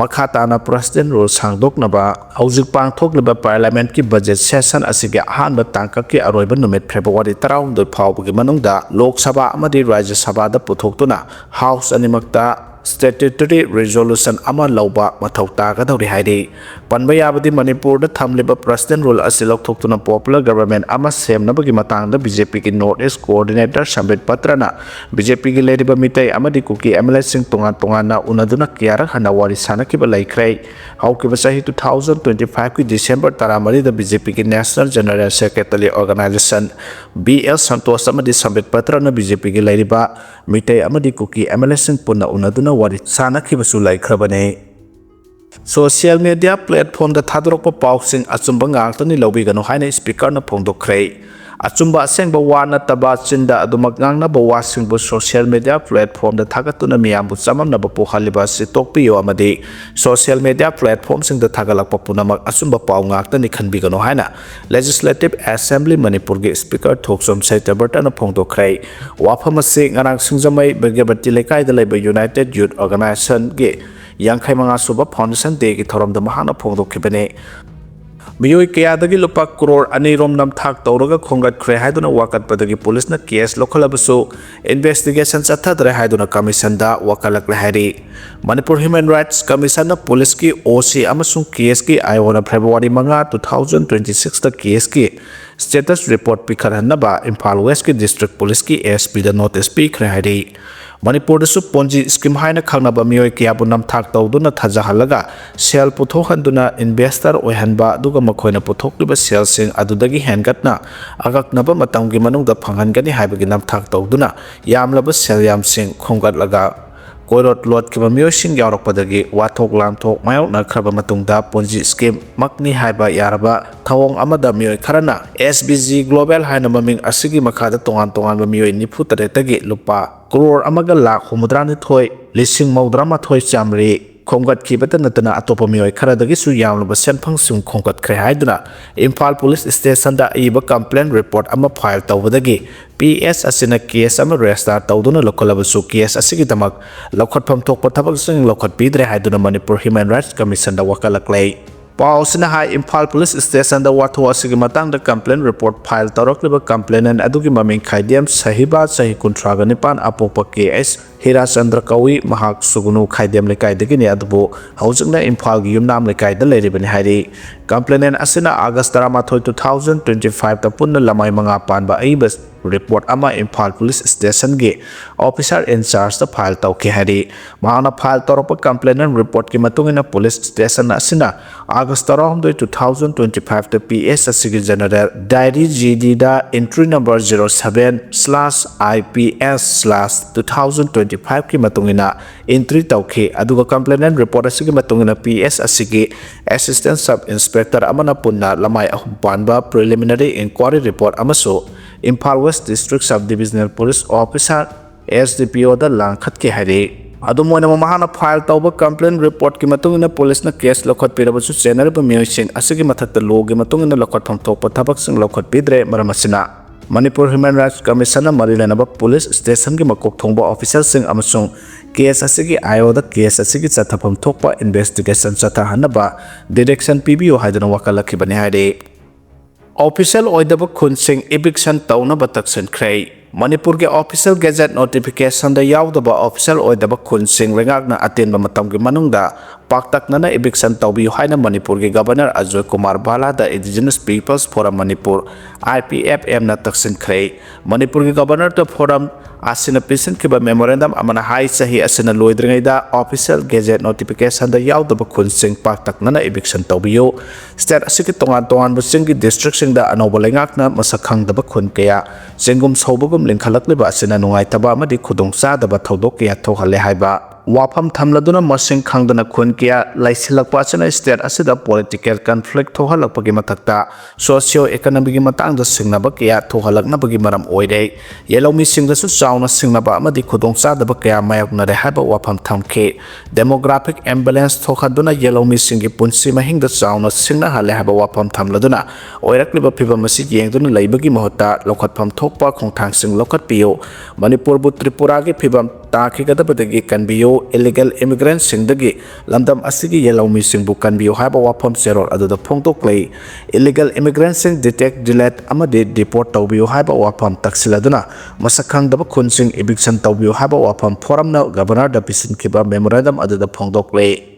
ꯃꯈꯥ ꯇꯥꯅ President Rule ꯁꯥꯡꯗꯣꯛꯅꯕ ꯍꯧꯖꯤꯛ ꯄꯥꯡꯊꯣꯛꯂꯤꯕ Parliament ꯀꯤ budget session ꯑꯁꯤꯒꯤ ꯑꯍꯥꯟꯕ ꯇꯥꯡꯀꯛꯀꯤ ꯑꯔꯣꯏꯕ ꯅꯨꯃꯤꯠ February ꯇꯔꯥꯍꯨꯝꯗꯣꯏ ꯐꯥꯎꯕꯒꯤ ꯃꯅꯨꯡꯗ ꯂꯣꯛ ꯁꯚꯥ ꯑꯃꯗꯤ ꯔꯥꯖ꯭ꯌ ꯁꯚꯥꯗ ꯄꯨꯊꯣꯛꯇꯨꯅ House ꯑꯅꯤꯃꯛꯇ statutory resolution ꯑꯃ ꯂꯧꯕ ꯃꯊꯧ ꯇꯥꯒꯗꯧꯔꯤ ꯍꯥꯏꯔꯤ꯫ ꯄꯟꯕ ꯌꯥꯕꯗꯤ, ꯃꯅꯤꯄꯨꯔꯗ ꯊꯝꯂꯤꯕ President Rule ꯑꯁꯤ ꯂꯧꯊꯣꯛꯇꯨꯅ popular government ꯑꯃ ꯁꯦꯝꯅꯕꯒꯤ ꯃꯇꯥꯡꯗ BJP ꯒꯤ North East Coordinator ꯁꯝꯕꯤꯠ ꯄꯇ꯭ꯔꯅ BJP ꯒꯤ ꯂꯩꯔꯤꯕ ꯃꯤꯇꯩ ꯑꯃꯗꯤ ꯀꯨꯀꯤ MLA ꯁꯤꯡ ꯇꯣꯉꯥꯟ ꯇꯣꯉꯥꯟꯅ ꯎꯅꯗꯨꯅ ꯀꯌꯥꯔꯛ ꯍꯟꯅ ꯋꯥꯔꯤ ꯁꯥꯅꯈꯤꯕ ꯂꯩꯈ꯭ꯔꯦ꯫ ꯍꯧꯈꯤꯕ ꯆꯍꯤ two thousand twenty five ꯀꯤ December ꯇꯔꯥꯃꯔꯤꯗ BJP ꯒꯤ National General Secretary Organization B L Santosh ꯑꯃꯗꯤ ꯁꯝꯕꯤꯠ ꯄꯇ꯭ꯔꯅ BJP ꯒꯤ ꯂꯩꯔꯤꯕ ꯃꯤꯇꯩ ꯑꯃꯗꯤ ꯀꯨꯀꯤ MLA ꯁꯤꯡ ꯄꯨꯟꯅ ꯎꯅꯗꯨꯅ ꯋꯥꯔꯤ ꯁꯥꯅꯈꯤꯕꯁꯨ ꯂꯩꯈ꯭ꯔꯕꯅꯤ꯫ Social media platform ꯗ ꯊꯥꯗꯣꯔꯛꯄ ꯄꯥꯎꯁꯤꯡ ꯑꯆꯨꯝꯕ ꯉꯥꯛꯇꯅꯤ ꯂꯧꯕꯤꯒꯅꯨ ꯍꯥꯏꯅ Speaker ꯅ ꯐꯣꯡꯗꯣꯛꯈ꯭ꯔꯦ꯫ ꯑꯆꯨꯝꯕ ꯑꯁꯦꯡꯕ ꯋꯥ ꯅꯠꯇꯕ ꯆꯤꯟꯗ ꯑꯗꯨꯃꯛ ꯉꯥꯡꯅꯕ ꯋꯥꯁꯤꯡꯕꯨ social media platform ꯗ ꯊꯥꯒꯠꯇꯨꯅ ꯃꯤꯌꯥꯝꯕꯨ ꯆꯃꯝꯅꯕ ꯄꯣꯛꯍꯜꯂꯤꯕ ꯑꯁꯤ ꯇꯣꯛꯄꯤꯌꯨ ꯑꯃꯗꯤ social media platform ꯁꯤꯡꯗ ꯊꯥꯒꯠꯂꯛꯄ ꯄꯨꯝꯅꯃꯛ ꯑꯆꯨꯝꯕ ꯄꯥꯎ ꯉꯥꯛꯇꯅꯤ ꯈꯟꯕꯤꯒꯅꯨ ꯍꯥꯏꯅ Legislative Assembly ꯃꯅꯤꯄꯨꯔꯒꯤ Speaker ꯊꯣꯛꯆꯣꯝ ꯁꯇ꯭ꯌꯕ꯭ꯔꯇꯅ ꯐꯣꯡꯗꯣꯛꯈ꯭ꯔꯦ꯫ ꯋꯥꯐꯝ ꯑꯁꯤ ꯉꯔꯥꯡ ꯁꯤꯡꯖꯃꯩ ꯕꯩꯒ꯭ꯌꯕꯇꯤ ꯂꯩꯀꯥꯏꯗ ꯂꯩꯕ United Youth Organization ꯒꯤ ꯌꯥꯡꯈꯩ ꯃꯉꯥ ꯁꯨꯕ Foundation Day ꯒꯤ ꯊꯧꯔꯝꯗ ꯃꯍꯥꯛꯅ ꯐꯣꯡꯗꯣꯛꯈꯤꯕꯅꯤ꯫ ꯃꯤꯑꯣꯏ ꯀꯌꯥꯗꯒꯤ ꯂꯨꯄꯥ ꯀ꯭ꯔꯣꯔ ꯑꯅꯤ ꯔꯣꯝ ꯅꯝꯊꯥꯛ ꯇꯧꯔꯒ ꯈꯣꯝꯒꯠꯈ꯭ꯔꯦ ꯍꯥꯏꯗꯨꯅ ꯋꯥꯀꯠꯄꯗꯒꯤ ꯄꯨꯂꯤꯁꯅ ꯀꯦꯁ ꯂꯧꯈꯠꯂꯕꯁꯨ investigation ꯆꯠꯊꯗ꯭ꯔꯦ ꯍꯥꯏꯗꯨꯅ commission ꯗ ꯋꯥꯀꯠꯂꯛꯂꯦ ꯍꯥꯏꯔꯤ꯫ ꯃꯅꯤꯄꯨꯔ Human Rights Commission ꯅ ꯄꯨꯂꯤꯁꯀꯤ OC ꯑꯃꯁꯨꯡ ꯀꯦꯁꯀꯤ IO ꯅ February ꯃꯉꯥ, two thousand twenty six ꯇ ꯀꯦꯁꯀꯤ status report ꯄꯤꯈꯠꯍꯟꯅꯕ ꯏꯝꯐꯥꯜ West ꯀꯤ District Police ꯀꯤ SP ꯗ notice ꯄꯤꯈ꯭ꯔꯦ ꯍꯥꯏꯔꯤ꯫ ꯃꯅꯤꯄꯨꯔꯗꯁꯨ Ponzi scheme ꯍꯥꯏꯅ ꯈꯪꯅꯕ ꯃꯤꯑꯣꯏ ꯀꯌꯥꯕꯨ ꯅꯝꯊꯥꯛ ꯇꯧꯗꯨꯅ ꯊꯥꯖꯍꯜꯂꯒ ꯁꯦꯜ ꯄꯨꯊꯣꯛꯍꯟꯗꯨꯅ investor ꯑꯣꯏꯍꯟꯕ, ꯑꯗꯨꯒ ꯃꯈꯣꯏꯅ ꯄꯨꯊꯣꯛꯂꯤꯕ ꯁꯦꯜꯁꯤꯡ ꯑꯗꯨꯗꯒꯤ ꯍꯦꯟꯒꯠꯅ ꯑꯀꯛꯅꯕ ꯃꯇꯝꯒꯤ ꯃꯅꯨꯡꯗ ꯐꯪꯍꯟꯒꯅꯤ ꯍꯥꯏꯕꯒꯤ ꯅꯝꯊꯥꯛ ꯇꯧꯗꯨꯅ ꯌꯥꯝꯂꯕ ꯁꯦꯜ ꯌꯥꯝꯁꯤꯡ ꯈꯣꯝꯒꯠꯂꯒ ꯀꯣꯏꯔꯣꯠ ꯂꯣꯠꯈꯤꯕ ꯃꯤꯑꯣꯏꯁꯤꯡ ꯌꯥꯎꯔꯛꯄꯗꯒꯤ ꯋꯥꯊꯣꯛ ꯂꯥꯟꯊꯣꯛ ꯃꯥꯌꯣꯛꯅꯈ꯭ꯔꯕ ꯃꯇꯨꯡꯗ ꯄꯣꯟꯖꯤ ꯁ꯭ꯀꯤꯝꯃꯛꯅꯤ ꯍꯥꯏꯕ ꯌꯥꯔꯕ ꯊꯧꯑꯣꯡ ꯑꯃꯗ ꯃꯤꯑꯣꯏ ꯈꯔꯅ ꯑꯦꯁ ꯕꯤ ꯖꯤ ꯒ꯭ꯂꯣꯕꯦꯜ ꯍꯥꯏꯅ ꯃꯃꯤꯡ ꯑꯁꯤꯒꯤ ꯃꯈꯥꯗ ꯇꯣꯉꯥꯟ ꯇꯣꯉꯥꯟꯕ ꯃꯤꯑꯣꯏ ꯅꯤꯐꯨ ꯇꯔꯦꯠꯇꯒꯤ ꯂꯨꯄꯥ ꯀ꯭ꯔꯣꯔ ꯑꯃꯒ ꯂꯥꯈ ꯍꯨꯝꯐꯨꯇꯔꯥ ꯅꯤꯊꯣꯏ ꯂꯤꯁꯤꯡ ꯃꯧꯗ꯭ꯔꯥ ꯃꯥꯊꯣꯏ ꯆꯥꯝꯃꯔꯤ ꯈꯣꯝꯒꯠꯈꯤꯕꯇ ꯅꯠꯇꯅ ꯑꯇꯣꯞꯄ ꯃꯤꯑꯣꯏ ꯈꯔꯗꯒꯤꯁꯨ ꯌꯥꯝꯂꯕ ꯁꯦꯟꯐꯝꯁꯤꯡ ꯈꯣꯝꯒꯠꯈ꯭ꯔꯦ ꯍꯥꯏꯗꯨꯅ ꯏꯝꯐꯥꯜ ꯄꯨꯂꯤꯁ ꯁ꯭ꯇꯦꯁꯟꯗ ꯏꯕ ꯀꯝꯄ꯭ꯂꯦꯟ ꯔꯤꯄꯣꯔꯠ ꯑꯃ ꯐꯥꯏꯜ ꯇꯧꯕꯗꯒꯤ ꯄꯤ ꯑꯦꯁ ꯑꯁꯤꯅ ꯀꯦꯁ ꯑꯃ ꯔꯦꯖꯤꯁꯇꯥꯔ ꯇꯧꯗꯨꯅ ꯂꯧꯈꯠꯂꯕꯁꯨ ꯀꯦꯁ ꯑꯁꯤꯒꯤꯗꯃꯛ ꯂꯧꯈꯠꯐꯝ ꯊꯣꯛꯄ ꯊꯕꯛꯁꯤꯡ ꯂꯧꯈꯠꯄꯤꯗ꯭ꯔꯦ ꯍꯥꯏꯗꯨꯅ ꯃꯅꯤꯄꯨꯔ ꯍ꯭ꯌꯨꯃꯦꯟ ꯔꯥꯏꯠꯁ ꯀꯃꯤꯁꯟꯗ ꯋꯥꯀꯠꯂꯛꯂꯦ꯫ ꯄꯥꯎ ꯑꯁꯤꯅ ꯍꯥꯏ, ꯏꯝꯐꯥꯜ ꯄꯨꯂꯤꯁ ꯁ꯭ꯇꯦꯁꯟꯗ ꯋꯥꯊꯣꯛ ꯑꯁꯤꯒꯤ ꯃꯇꯥꯡꯗ ꯀꯝꯄ꯭ꯂꯦꯟ ꯔꯤꯄꯣꯔꯠ ꯐꯥꯏꯜ ꯇꯧꯔꯛꯂꯤꯕ ꯀꯝꯄ꯭ꯂꯦꯅꯦꯟ ꯑꯗꯨꯒꯤ ꯃꯃꯤꯡ ꯈꯥꯏꯗꯦꯝ ꯁꯍꯤꯕꯥ, ꯆꯍꯤ ꯀꯨꯟꯊ꯭ꯔꯥꯒ ꯅꯤꯄꯥꯟ, ꯑꯄꯣꯛꯄ ꯀꯦ ꯑꯦꯁ ꯍꯤꯔꯥꯆꯟꯗ꯭ꯔ ꯀꯧꯏ꯫ ꯃꯍꯥꯛ ꯁꯨꯒꯨꯅꯨ ꯈꯥꯏꯗꯦꯝ ꯂꯩꯀꯥꯏꯗꯒꯤꯅꯤ, ꯑꯗꯨꯕꯨ ꯍꯧꯖꯤꯛꯅ ꯏꯝꯐꯥꯜꯒꯤ ꯌꯨꯝꯅꯥꯝ ꯂꯩꯀꯥꯏꯗ ꯂꯩꯔꯤꯕꯅꯤ ꯍꯥꯏꯔꯤ꯫ ꯀꯝꯄ꯭ꯂꯦꯅꯦꯟ ꯑꯁꯤꯅ ꯑꯥꯒꯁ ꯇꯔꯥꯃꯥꯊꯣꯏ, two thousand twenty five ꯇ ꯄꯨꯟꯅ ꯂꯃꯥꯏ ꯃꯉꯥ ꯄꯥꯟꯕ ꯑꯏꯕ ꯔꯤꯄꯣꯔꯠ ꯑꯃ ꯏꯝꯐꯥꯜ ꯄꯨꯂꯤꯁ ꯁ꯭ꯇꯦꯁꯟꯒꯤ ꯑꯣꯐꯤꯁꯥꯔ ꯏꯟꯆꯥꯔꯖꯇ ꯐꯥꯏꯜ ꯇꯧꯈꯤ ꯍꯥꯏꯔꯤ꯫ ꯃꯍꯥꯛꯅ ꯐꯥꯏꯜ ꯇꯧꯔꯛꯄ ꯀꯝꯄ꯭ꯂꯦꯅꯦꯟ ꯔꯤꯄꯣꯔꯠꯀꯤ ꯃꯇꯨꯡ ꯏꯟꯅ ꯄꯨꯂꯤꯁ ꯁ꯭ꯇꯦꯁꯟ ꯑꯁꯤꯅ ꯑꯥꯒꯁ ꯇꯔꯥꯍꯨꯝꯗꯣꯏ, two thousand twenty five ꯇ ꯄꯤ ꯑꯦꯁ ꯑꯁꯤꯒꯤ ꯖꯦꯅꯔꯦꯜ ꯗꯥꯏꯔꯤ ꯖꯤ ꯗꯤꯗ entry number zero seven slash I P S slash two thousand twenty five ꯀꯤ ꯃꯇꯨꯡ ꯏꯟꯅ entry ꯇꯧꯈꯤ꯫ ꯑꯗꯨꯒ ꯀꯝꯄ꯭ꯂꯦꯅꯦꯟ ꯔꯤꯄꯣꯔꯠ ꯑꯁꯤꯒꯤ ꯃꯇꯨꯡ ꯏꯟꯅ ꯄꯤ ꯑꯦꯁ ꯑꯁꯤꯒꯤ assistant sub inspector ꯑꯃꯅ ꯄꯨꯟꯅ ꯂꯃꯥꯏ ꯑꯍꯨꯝ ꯄꯥꯟꯕ preliminary inquiry report ꯑꯃꯁꯨ Imphal West District Sub Divisional Police Officer, S D P O ꯗ ꯂꯥꯡꯈꯠꯈꯤ ꯍꯥꯏꯔꯤ꯫ ꯑꯗꯨꯝ ꯑꯣꯏꯅꯃꯛ, ꯃꯍꯥꯛꯅ ꯐꯥꯏꯜ ꯇꯧꯕ ꯀꯝꯄ꯭ꯂꯦꯟ ꯔꯤꯄꯣꯔꯠꯀꯤ ꯃꯇꯨꯡ ꯏꯟꯅ ꯄꯨꯂꯤꯁꯅ ꯀꯦꯁ ꯂꯧꯈꯠꯄꯤꯔꯕꯁꯨ ꯆꯦꯟꯅꯔꯤꯕ ꯃꯤꯑꯣꯏꯁꯤꯡ ꯑꯁꯤꯒꯤ ꯃꯊꯛꯇ ꯂꯣꯒꯤ ꯃꯇꯨꯡ ꯏꯟꯅ ꯂꯧꯈꯠꯐꯝ ꯊꯣꯛꯄ ꯊꯕꯛꯁꯤꯡ ꯂꯧꯈꯠꯄꯤꯗ꯭ꯔꯦ꯫ ꯃꯔꯝ ꯑꯁꯤꯅ ꯃꯅꯤꯄꯨꯔ ꯍ꯭ꯌꯨꯃꯦꯟ ꯔꯥꯏꯠꯁ ꯀꯃꯤꯁꯟꯅ ꯃꯔꯤ ꯂꯩꯅꯕ ꯄꯨꯂꯤꯁ ꯁ꯭ꯇꯦꯁꯟꯒꯤ ꯃꯀꯣꯛ ꯊꯣꯡꯕ ꯑꯣꯐꯤꯁꯔꯁꯤꯡ ꯑꯃꯁꯨꯡ ꯀꯦꯁ ꯑꯁꯤꯒꯤ ꯑꯥꯏ ꯑꯣꯗ ꯀꯦꯁ ꯑꯁꯤꯒꯤ ꯆꯠꯊꯐꯝ ꯊꯣꯛꯄ ꯏꯟꯚꯦꯁꯇꯤꯒꯦꯁꯟ ꯆꯠꯊꯍꯟꯅꯕ ꯗꯤꯔꯦꯛꯁꯟ ꯄꯤꯕꯤꯌꯨ ꯍꯥꯏꯗꯨꯅ ꯋꯥꯀꯠꯂꯛꯈꯤꯕꯅꯤ ꯍꯥꯏꯔꯤ꯫ ꯑꯣꯐꯤꯁꯤꯌꯦꯜ ꯑꯣꯏꯗꯕ ꯈꯨꯟꯁꯤꯡ ꯏꯚꯤꯛꯁꯟ ꯇꯧꯅꯕ ꯇꯛꯁꯤꯟꯈ꯭ꯔꯦ꯫ ꯃꯅꯤꯄꯨꯔꯒꯤ ꯑꯣꯐꯤꯁꯤꯌꯦꯜ ꯒꯦꯖꯦꯠ ꯅꯣꯇꯤꯐꯤꯀꯦꯁꯟꯗ ꯌꯥꯎꯗꯕ ꯑꯣꯐꯤꯁꯤꯌꯦꯜ ꯑꯣꯏꯗꯕ ꯈꯨꯟꯁꯤꯡ ꯂꯩꯉꯥꯛꯅ ꯑꯇꯦꯟꯕ ꯃꯇꯝꯒꯤ ꯃꯅꯨꯡꯗ ꯄꯥꯛꯇꯛꯅꯅ eviction ꯇꯧꯕꯤꯌꯨ ꯍꯥꯏꯅ ꯃꯅꯤꯄꯨꯔꯒꯤ ꯒꯕꯔꯅꯔ ꯑꯖꯣꯏ ꯀꯨꯃꯥꯔ ꯚꯥꯂꯥꯗ Indigenous People's Forum ꯃꯅꯤꯄꯨꯔ, I P F M ꯅ ꯇꯛꯁꯤꯟꯈ꯭ꯔꯦ꯫ ꯃꯅꯤꯄꯨꯔꯒꯤ ꯒꯕꯔꯅꯔꯗ ꯐꯣꯔꯝ ꯑꯁꯤꯅ ꯄꯤꯁꯤꯟꯈꯤꯕ memorandum ꯑꯃꯅ ꯍꯥꯏ, ꯆꯍꯤ ꯑꯁꯤꯅ ꯂꯣꯏꯗ꯭ꯔꯤꯉꯩꯗ official gazette notification ꯗ ꯌꯥꯎꯗꯕ ꯈꯨꯟꯁꯤꯡ ꯄꯥꯛꯇꯛꯅꯅ eviction ꯇꯧꯕꯤꯌꯨ꯫ State ꯑꯁꯤꯒꯤ ꯇꯣꯉꯥꯟ ꯇꯣꯉꯥꯟꯕ ꯆꯤꯡꯒꯤ district ꯁꯤꯡꯗ ꯑꯅꯧꯕ ꯂꯩꯉꯥꯛꯅ ꯃꯁꯛ ꯈꯪꯗꯕ ꯈꯨꯟ ꯀꯌꯥ ꯆꯦꯡꯒꯨꯝ ꯁꯧꯕꯒꯨꯝ ꯂꯤꯡꯈꯠꯂꯛꯂꯤꯕ ꯑꯁꯤꯅ ꯅꯨꯡꯉꯥꯏꯇꯕ ꯑꯃꯗꯤ ꯈꯨꯗꯣꯡꯆꯥꯗꯕ ꯊꯧꯗꯣꯛ ꯀꯌꯥ ꯊꯣꯛꯍꯜꯂꯦ ꯍꯥꯏꯕ ꯋꯥꯐꯝ ꯊꯝꯂꯗꯨꯅ, ꯃꯁꯤꯡ ꯈꯪꯗꯅ ꯈꯨꯟ ꯀꯌꯥ ꯂꯩꯁꯤꯜꯂꯛꯄ ꯑꯁꯤꯅ state ꯑꯁꯤꯗ political conflict ꯊꯣꯛꯍꯜꯂꯛꯄꯒꯤ ꯃꯊꯛꯇ socio economy ꯒꯤ ꯃꯇꯥꯡꯗ ꯁꯤꯡꯅꯕ ꯀꯌꯥ ꯊꯣꯛꯍꯜꯂꯛꯅꯕꯒꯤ ꯃꯔꯝ ꯑꯣꯏꯔꯦ꯫ ꯌꯦꯜꯍꯧꯃꯤꯁꯤꯡꯗꯁꯨ ꯆꯥꯎꯅ ꯁꯤꯡꯅꯕ ꯑꯃꯗꯤ ꯈꯨꯗꯣꯡꯆꯥꯗꯕ ꯀꯌꯥ ꯃꯥꯌꯣꯛꯅꯔꯦ ꯍꯥꯏꯕ ꯋꯥꯐꯝ ꯊꯝꯈꯤ꯫ Demographic imbalance ꯊꯣꯛꯍꯟꯗꯨꯅ ꯌꯦꯜꯍꯧꯃꯤꯁꯤꯡꯒꯤ ꯄꯨꯟꯁꯤ ꯃꯍꯤꯡꯗ ꯆꯥꯎꯅ ꯁꯤꯡꯅꯍꯜꯂꯦ ꯍꯥꯏꯕ ꯋꯥꯐꯝ ꯊꯝꯂꯗꯨꯅ, ꯑꯣꯏꯔꯛꯂꯤꯕ ꯐꯤꯚꯝ ꯑꯁꯤ ꯌꯦꯡꯗꯨꯅ ꯂꯩꯕꯒꯤ ꯃꯍꯨꯠꯇ ꯂꯧꯈꯠꯐꯝ ꯊꯣꯛꯄ ꯈꯣꯡꯊꯥꯡꯁꯤꯡ ꯂꯧꯈꯠꯄꯤꯌꯨ꯫ ꯃꯅꯤꯄꯨꯔꯕꯨ ꯇ꯭ꯔꯤꯄꯨꯔꯥꯒꯤ ꯐꯤꯚꯝ ꯇꯥꯈꯤꯒꯗꯕꯗꯒꯤ ꯀꯟꯕꯤꯌꯨ꯫ Illegal immigrant ꯁꯤꯡꯗꯒꯤ ꯂꯝꯗꯝ ꯑꯁꯤꯒꯤ ꯌꯦꯜꯍꯧꯃꯤꯁꯤꯡꯕꯨ ꯀꯟꯕꯤꯌꯨ ꯍꯥꯏꯕ ꯋꯥꯐꯝ ꯆꯦꯔꯣꯜ ꯑꯗꯨꯗ ꯐꯣꯡꯗꯣꯛꯂꯤ꯫ Illegal immigrant ꯁꯤꯡ detect, delete ꯑꯃꯗꯤ deport ꯇꯧꯕꯤꯌꯨ ꯍꯥꯏꯕ ꯋꯥꯐꯝ ꯇꯛꯁꯤꯜꯂꯗꯨꯅ, ꯃꯁꯛ ꯈꯪꯗꯕ ꯈꯨꯟꯁꯤꯡ eviction ꯇꯧꯕꯤꯌꯨ ꯍꯥꯏꯕ ꯋꯥꯐꯝ ꯐꯣꯔꯝꯅ ꯒꯕꯔꯅꯔꯗ ꯄꯤꯁꯤꯟꯈꯤꯕ memorandum ꯑꯗꯨꯗ ꯐꯣꯡꯗꯣꯛꯂꯤ꯫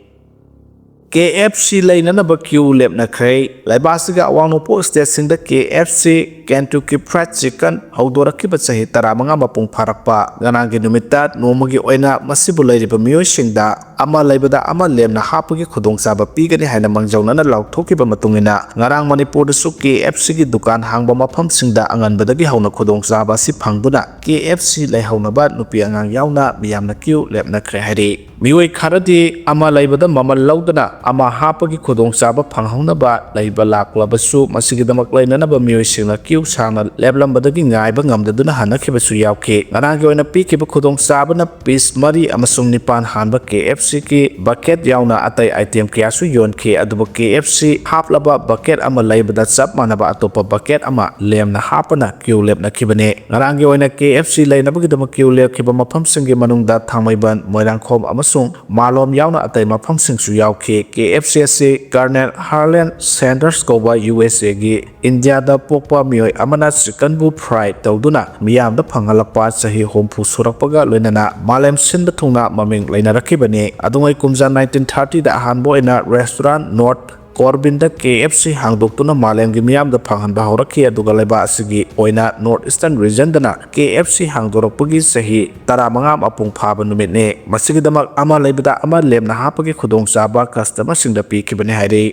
K F C ꯂꯩꯅꯅꯕ queue ꯂꯦꯞꯅꯈ꯭ꯔꯦ꯫ ꯂꯩꯕꯥꯛ ꯑꯁꯤꯒꯤ ꯑꯋꯥꯡ ꯅꯣꯡꯄꯣꯛ state ꯁꯤꯡꯗ K F C, Kentucky Fried Chicken, ꯍꯧꯗꯣꯔꯛꯈꯤꯕ ꯆꯍꯤ ꯇꯔꯥꯃꯉꯥ ꯃꯄꯨꯡ ꯐꯥꯔꯛꯄ ꯉꯔꯥꯡꯒꯤ ꯅꯨꯃꯤꯠꯇ ꯅꯣꯡꯃꯒꯤ ꯑꯣꯏꯅ ꯃꯁꯤꯕꯨ ꯂꯩꯔꯤꯕ ꯃꯤꯑꯣꯏꯁꯤꯡꯗ ꯑꯃ ꯂꯩꯕꯗ ꯑꯃ ꯂꯦꯝꯅ ꯍꯥꯞꯄꯒꯤ ꯈꯨꯗꯣꯡꯆꯥꯕ ꯄꯤꯒꯅꯤ ꯍꯥꯏꯅ ꯃꯥꯡꯖꯧꯅꯅ ꯂꯥꯎꯊꯣꯛꯈꯤꯕ ꯃꯇꯨꯡ ꯏꯟꯅ, ꯉꯔꯥꯡ ꯃꯅꯤꯄꯨꯔꯗꯁꯨ K F C ꯒꯤ ꯗꯨꯀꯥꯟ ꯍꯥꯡꯕ ꯃꯐꯝꯁꯤꯡꯗ ꯑꯉꯟꯕꯗꯒꯤ ꯍꯧꯅ ꯈꯨꯗꯣꯡꯆꯥꯕ ꯑꯁꯤ ꯐꯪꯗꯨꯅ K F C ꯂꯩꯍꯧꯅꯕ ꯅꯨꯄꯤ ꯑꯉꯥꯡ ꯌꯥꯎꯅ ꯃꯤꯌꯥꯝꯅ queue ꯂꯦꯞꯅꯈ꯭ꯔꯦ ꯍꯥꯏꯔꯤ꯫ ꯃꯤꯑꯣꯏ ꯈꯔꯗꯤ ꯑꯃ ꯂꯩꯕꯗ ꯃꯃꯜ ꯂꯧꯗꯅ ꯑꯃ ꯍꯥꯞꯄꯒꯤ ꯈꯨꯗꯣꯡꯆꯥꯕ ꯐꯪꯍꯧꯅꯕ ꯂꯩꯕ ꯂꯥꯛꯂꯕꯁꯨ, ꯃꯁꯤꯒꯤꯗꯃꯛ ꯂꯩꯅꯅꯕ ꯃꯤꯑꯣꯏꯁꯤꯡꯅ queue ꯁꯥꯡꯅ ꯂꯦꯞꯂꯝꯕꯗꯒꯤ ꯉꯥꯏꯕ ꯉꯝꯗꯗꯨꯅ ꯍꯟꯅꯈꯤꯕꯁꯨ ꯌꯥꯎꯈꯤ꯫ ꯉꯔꯥꯡꯒꯤ ꯑꯣꯏꯅ ꯄꯤꯈꯤꯕ ꯈꯨꯗꯣꯡꯆꯥꯕꯅ piece ꯃꯔꯤ ꯑꯃꯁꯨꯡ ꯅꯤꯄꯥꯟ ꯍꯥꯟꯕ K F C ꯒꯤ bucket ꯌꯥꯎꯅ ꯑꯇꯩ item ꯀꯌꯥꯁꯨ ꯌꯣꯟꯈꯤ, ꯑꯗꯨꯕꯨ K F C ꯍꯥꯞꯂꯕ bucket ꯑꯃ ꯂꯩꯕꯗ ꯆꯞ ꯃꯥꯟꯅꯕ ꯑꯇꯣꯞꯄ bucket ꯑꯃ ꯂꯦꯝꯅ ꯍꯥꯞꯄꯅ queue ꯂꯦꯞꯅꯈꯤꯕꯅꯤ꯫ ꯉꯔꯥꯡꯒꯤ ꯑꯣꯏꯅ K F C ꯂꯩꯅꯕꯒꯤꯗꯃꯛ queue ꯂꯦꯞꯈꯤꯕ ꯃꯐꯝꯁꯤꯡꯒꯤ ꯃꯅꯨꯡꯗ ꯊꯥꯡꯃꯩꯕꯟ, ꯃꯣꯏꯔꯥꯡꯈꯣꯝ ꯑꯃꯁꯨꯡ ꯃꯥꯂꯣꯝ ꯌꯥꯎꯅ ꯑꯇꯩ ꯃꯐꯝꯁꯤꯡꯁꯨ ꯌꯥꯎꯈꯤ꯫ K F C ꯑꯁꯤ Colonel Harland Sanders ꯀꯧꯕ U S A ꯒꯤ ꯏꯟꯗꯤꯌꯥꯗ ꯄꯣꯛꯄ ꯃꯤꯑꯣꯏ ꯑꯃꯅ chicken ꯕꯨ fry ꯇꯧꯗꯨꯅ ꯃꯤꯌꯥꯝꯗ ꯐꯪꯍꯜꯂꯛꯄ ꯆꯍꯤ ꯍꯨꯝꯐꯨ ꯁꯨꯔꯛꯄꯒ ꯂꯣꯏꯅꯅ ꯃꯥꯂꯦꯝ ꯁꯤꯟꯕ ꯊꯨꯡꯅ ꯃꯃꯤꯡ ꯂꯩꯅꯔꯛꯈꯤꯕꯅꯤ꯫ ꯑꯗꯨꯉꯩ ꯀꯨꯝꯖꯥ nineteen thirty ꯗ ꯑꯍꯥꯟꯕ ꯑꯣꯏꯅ restaurant North Corbin ꯗ K F C ꯍꯥꯡꯗꯣꯛꯇꯨꯅ ꯃꯥꯂꯦꯝꯒꯤ ꯃꯤꯌꯥꯝꯗ ꯐꯪꯍꯟꯕ ꯍꯧꯔꯛꯈꯤ꯫ ꯑꯗꯨꯒ ꯂꯩꯕꯥꯛ ꯑꯁꯤꯒꯤ ꯑꯣꯏꯅ North Eastern Region ꯗꯅ K F C ꯍꯥꯡꯗꯣꯔꯛꯄꯒꯤ ꯆꯍꯤ ꯇꯔꯥꯃꯉꯥ ꯃꯄꯨꯡ ꯐꯥꯕ ꯅꯨꯃꯤꯠꯅꯤ꯫ ꯃꯁꯤꯒꯤꯗꯃꯛ ꯑꯃ ꯂꯩꯕꯗ ꯑꯃ ꯂꯦꯝꯅ ꯍꯥꯞꯄꯒꯤ ꯈꯨꯗꯣꯡꯆꯥꯕ customer ꯁꯤꯡꯗ ꯄꯤꯈꯤꯕꯅꯤ ꯍꯥꯏꯔꯤ꯫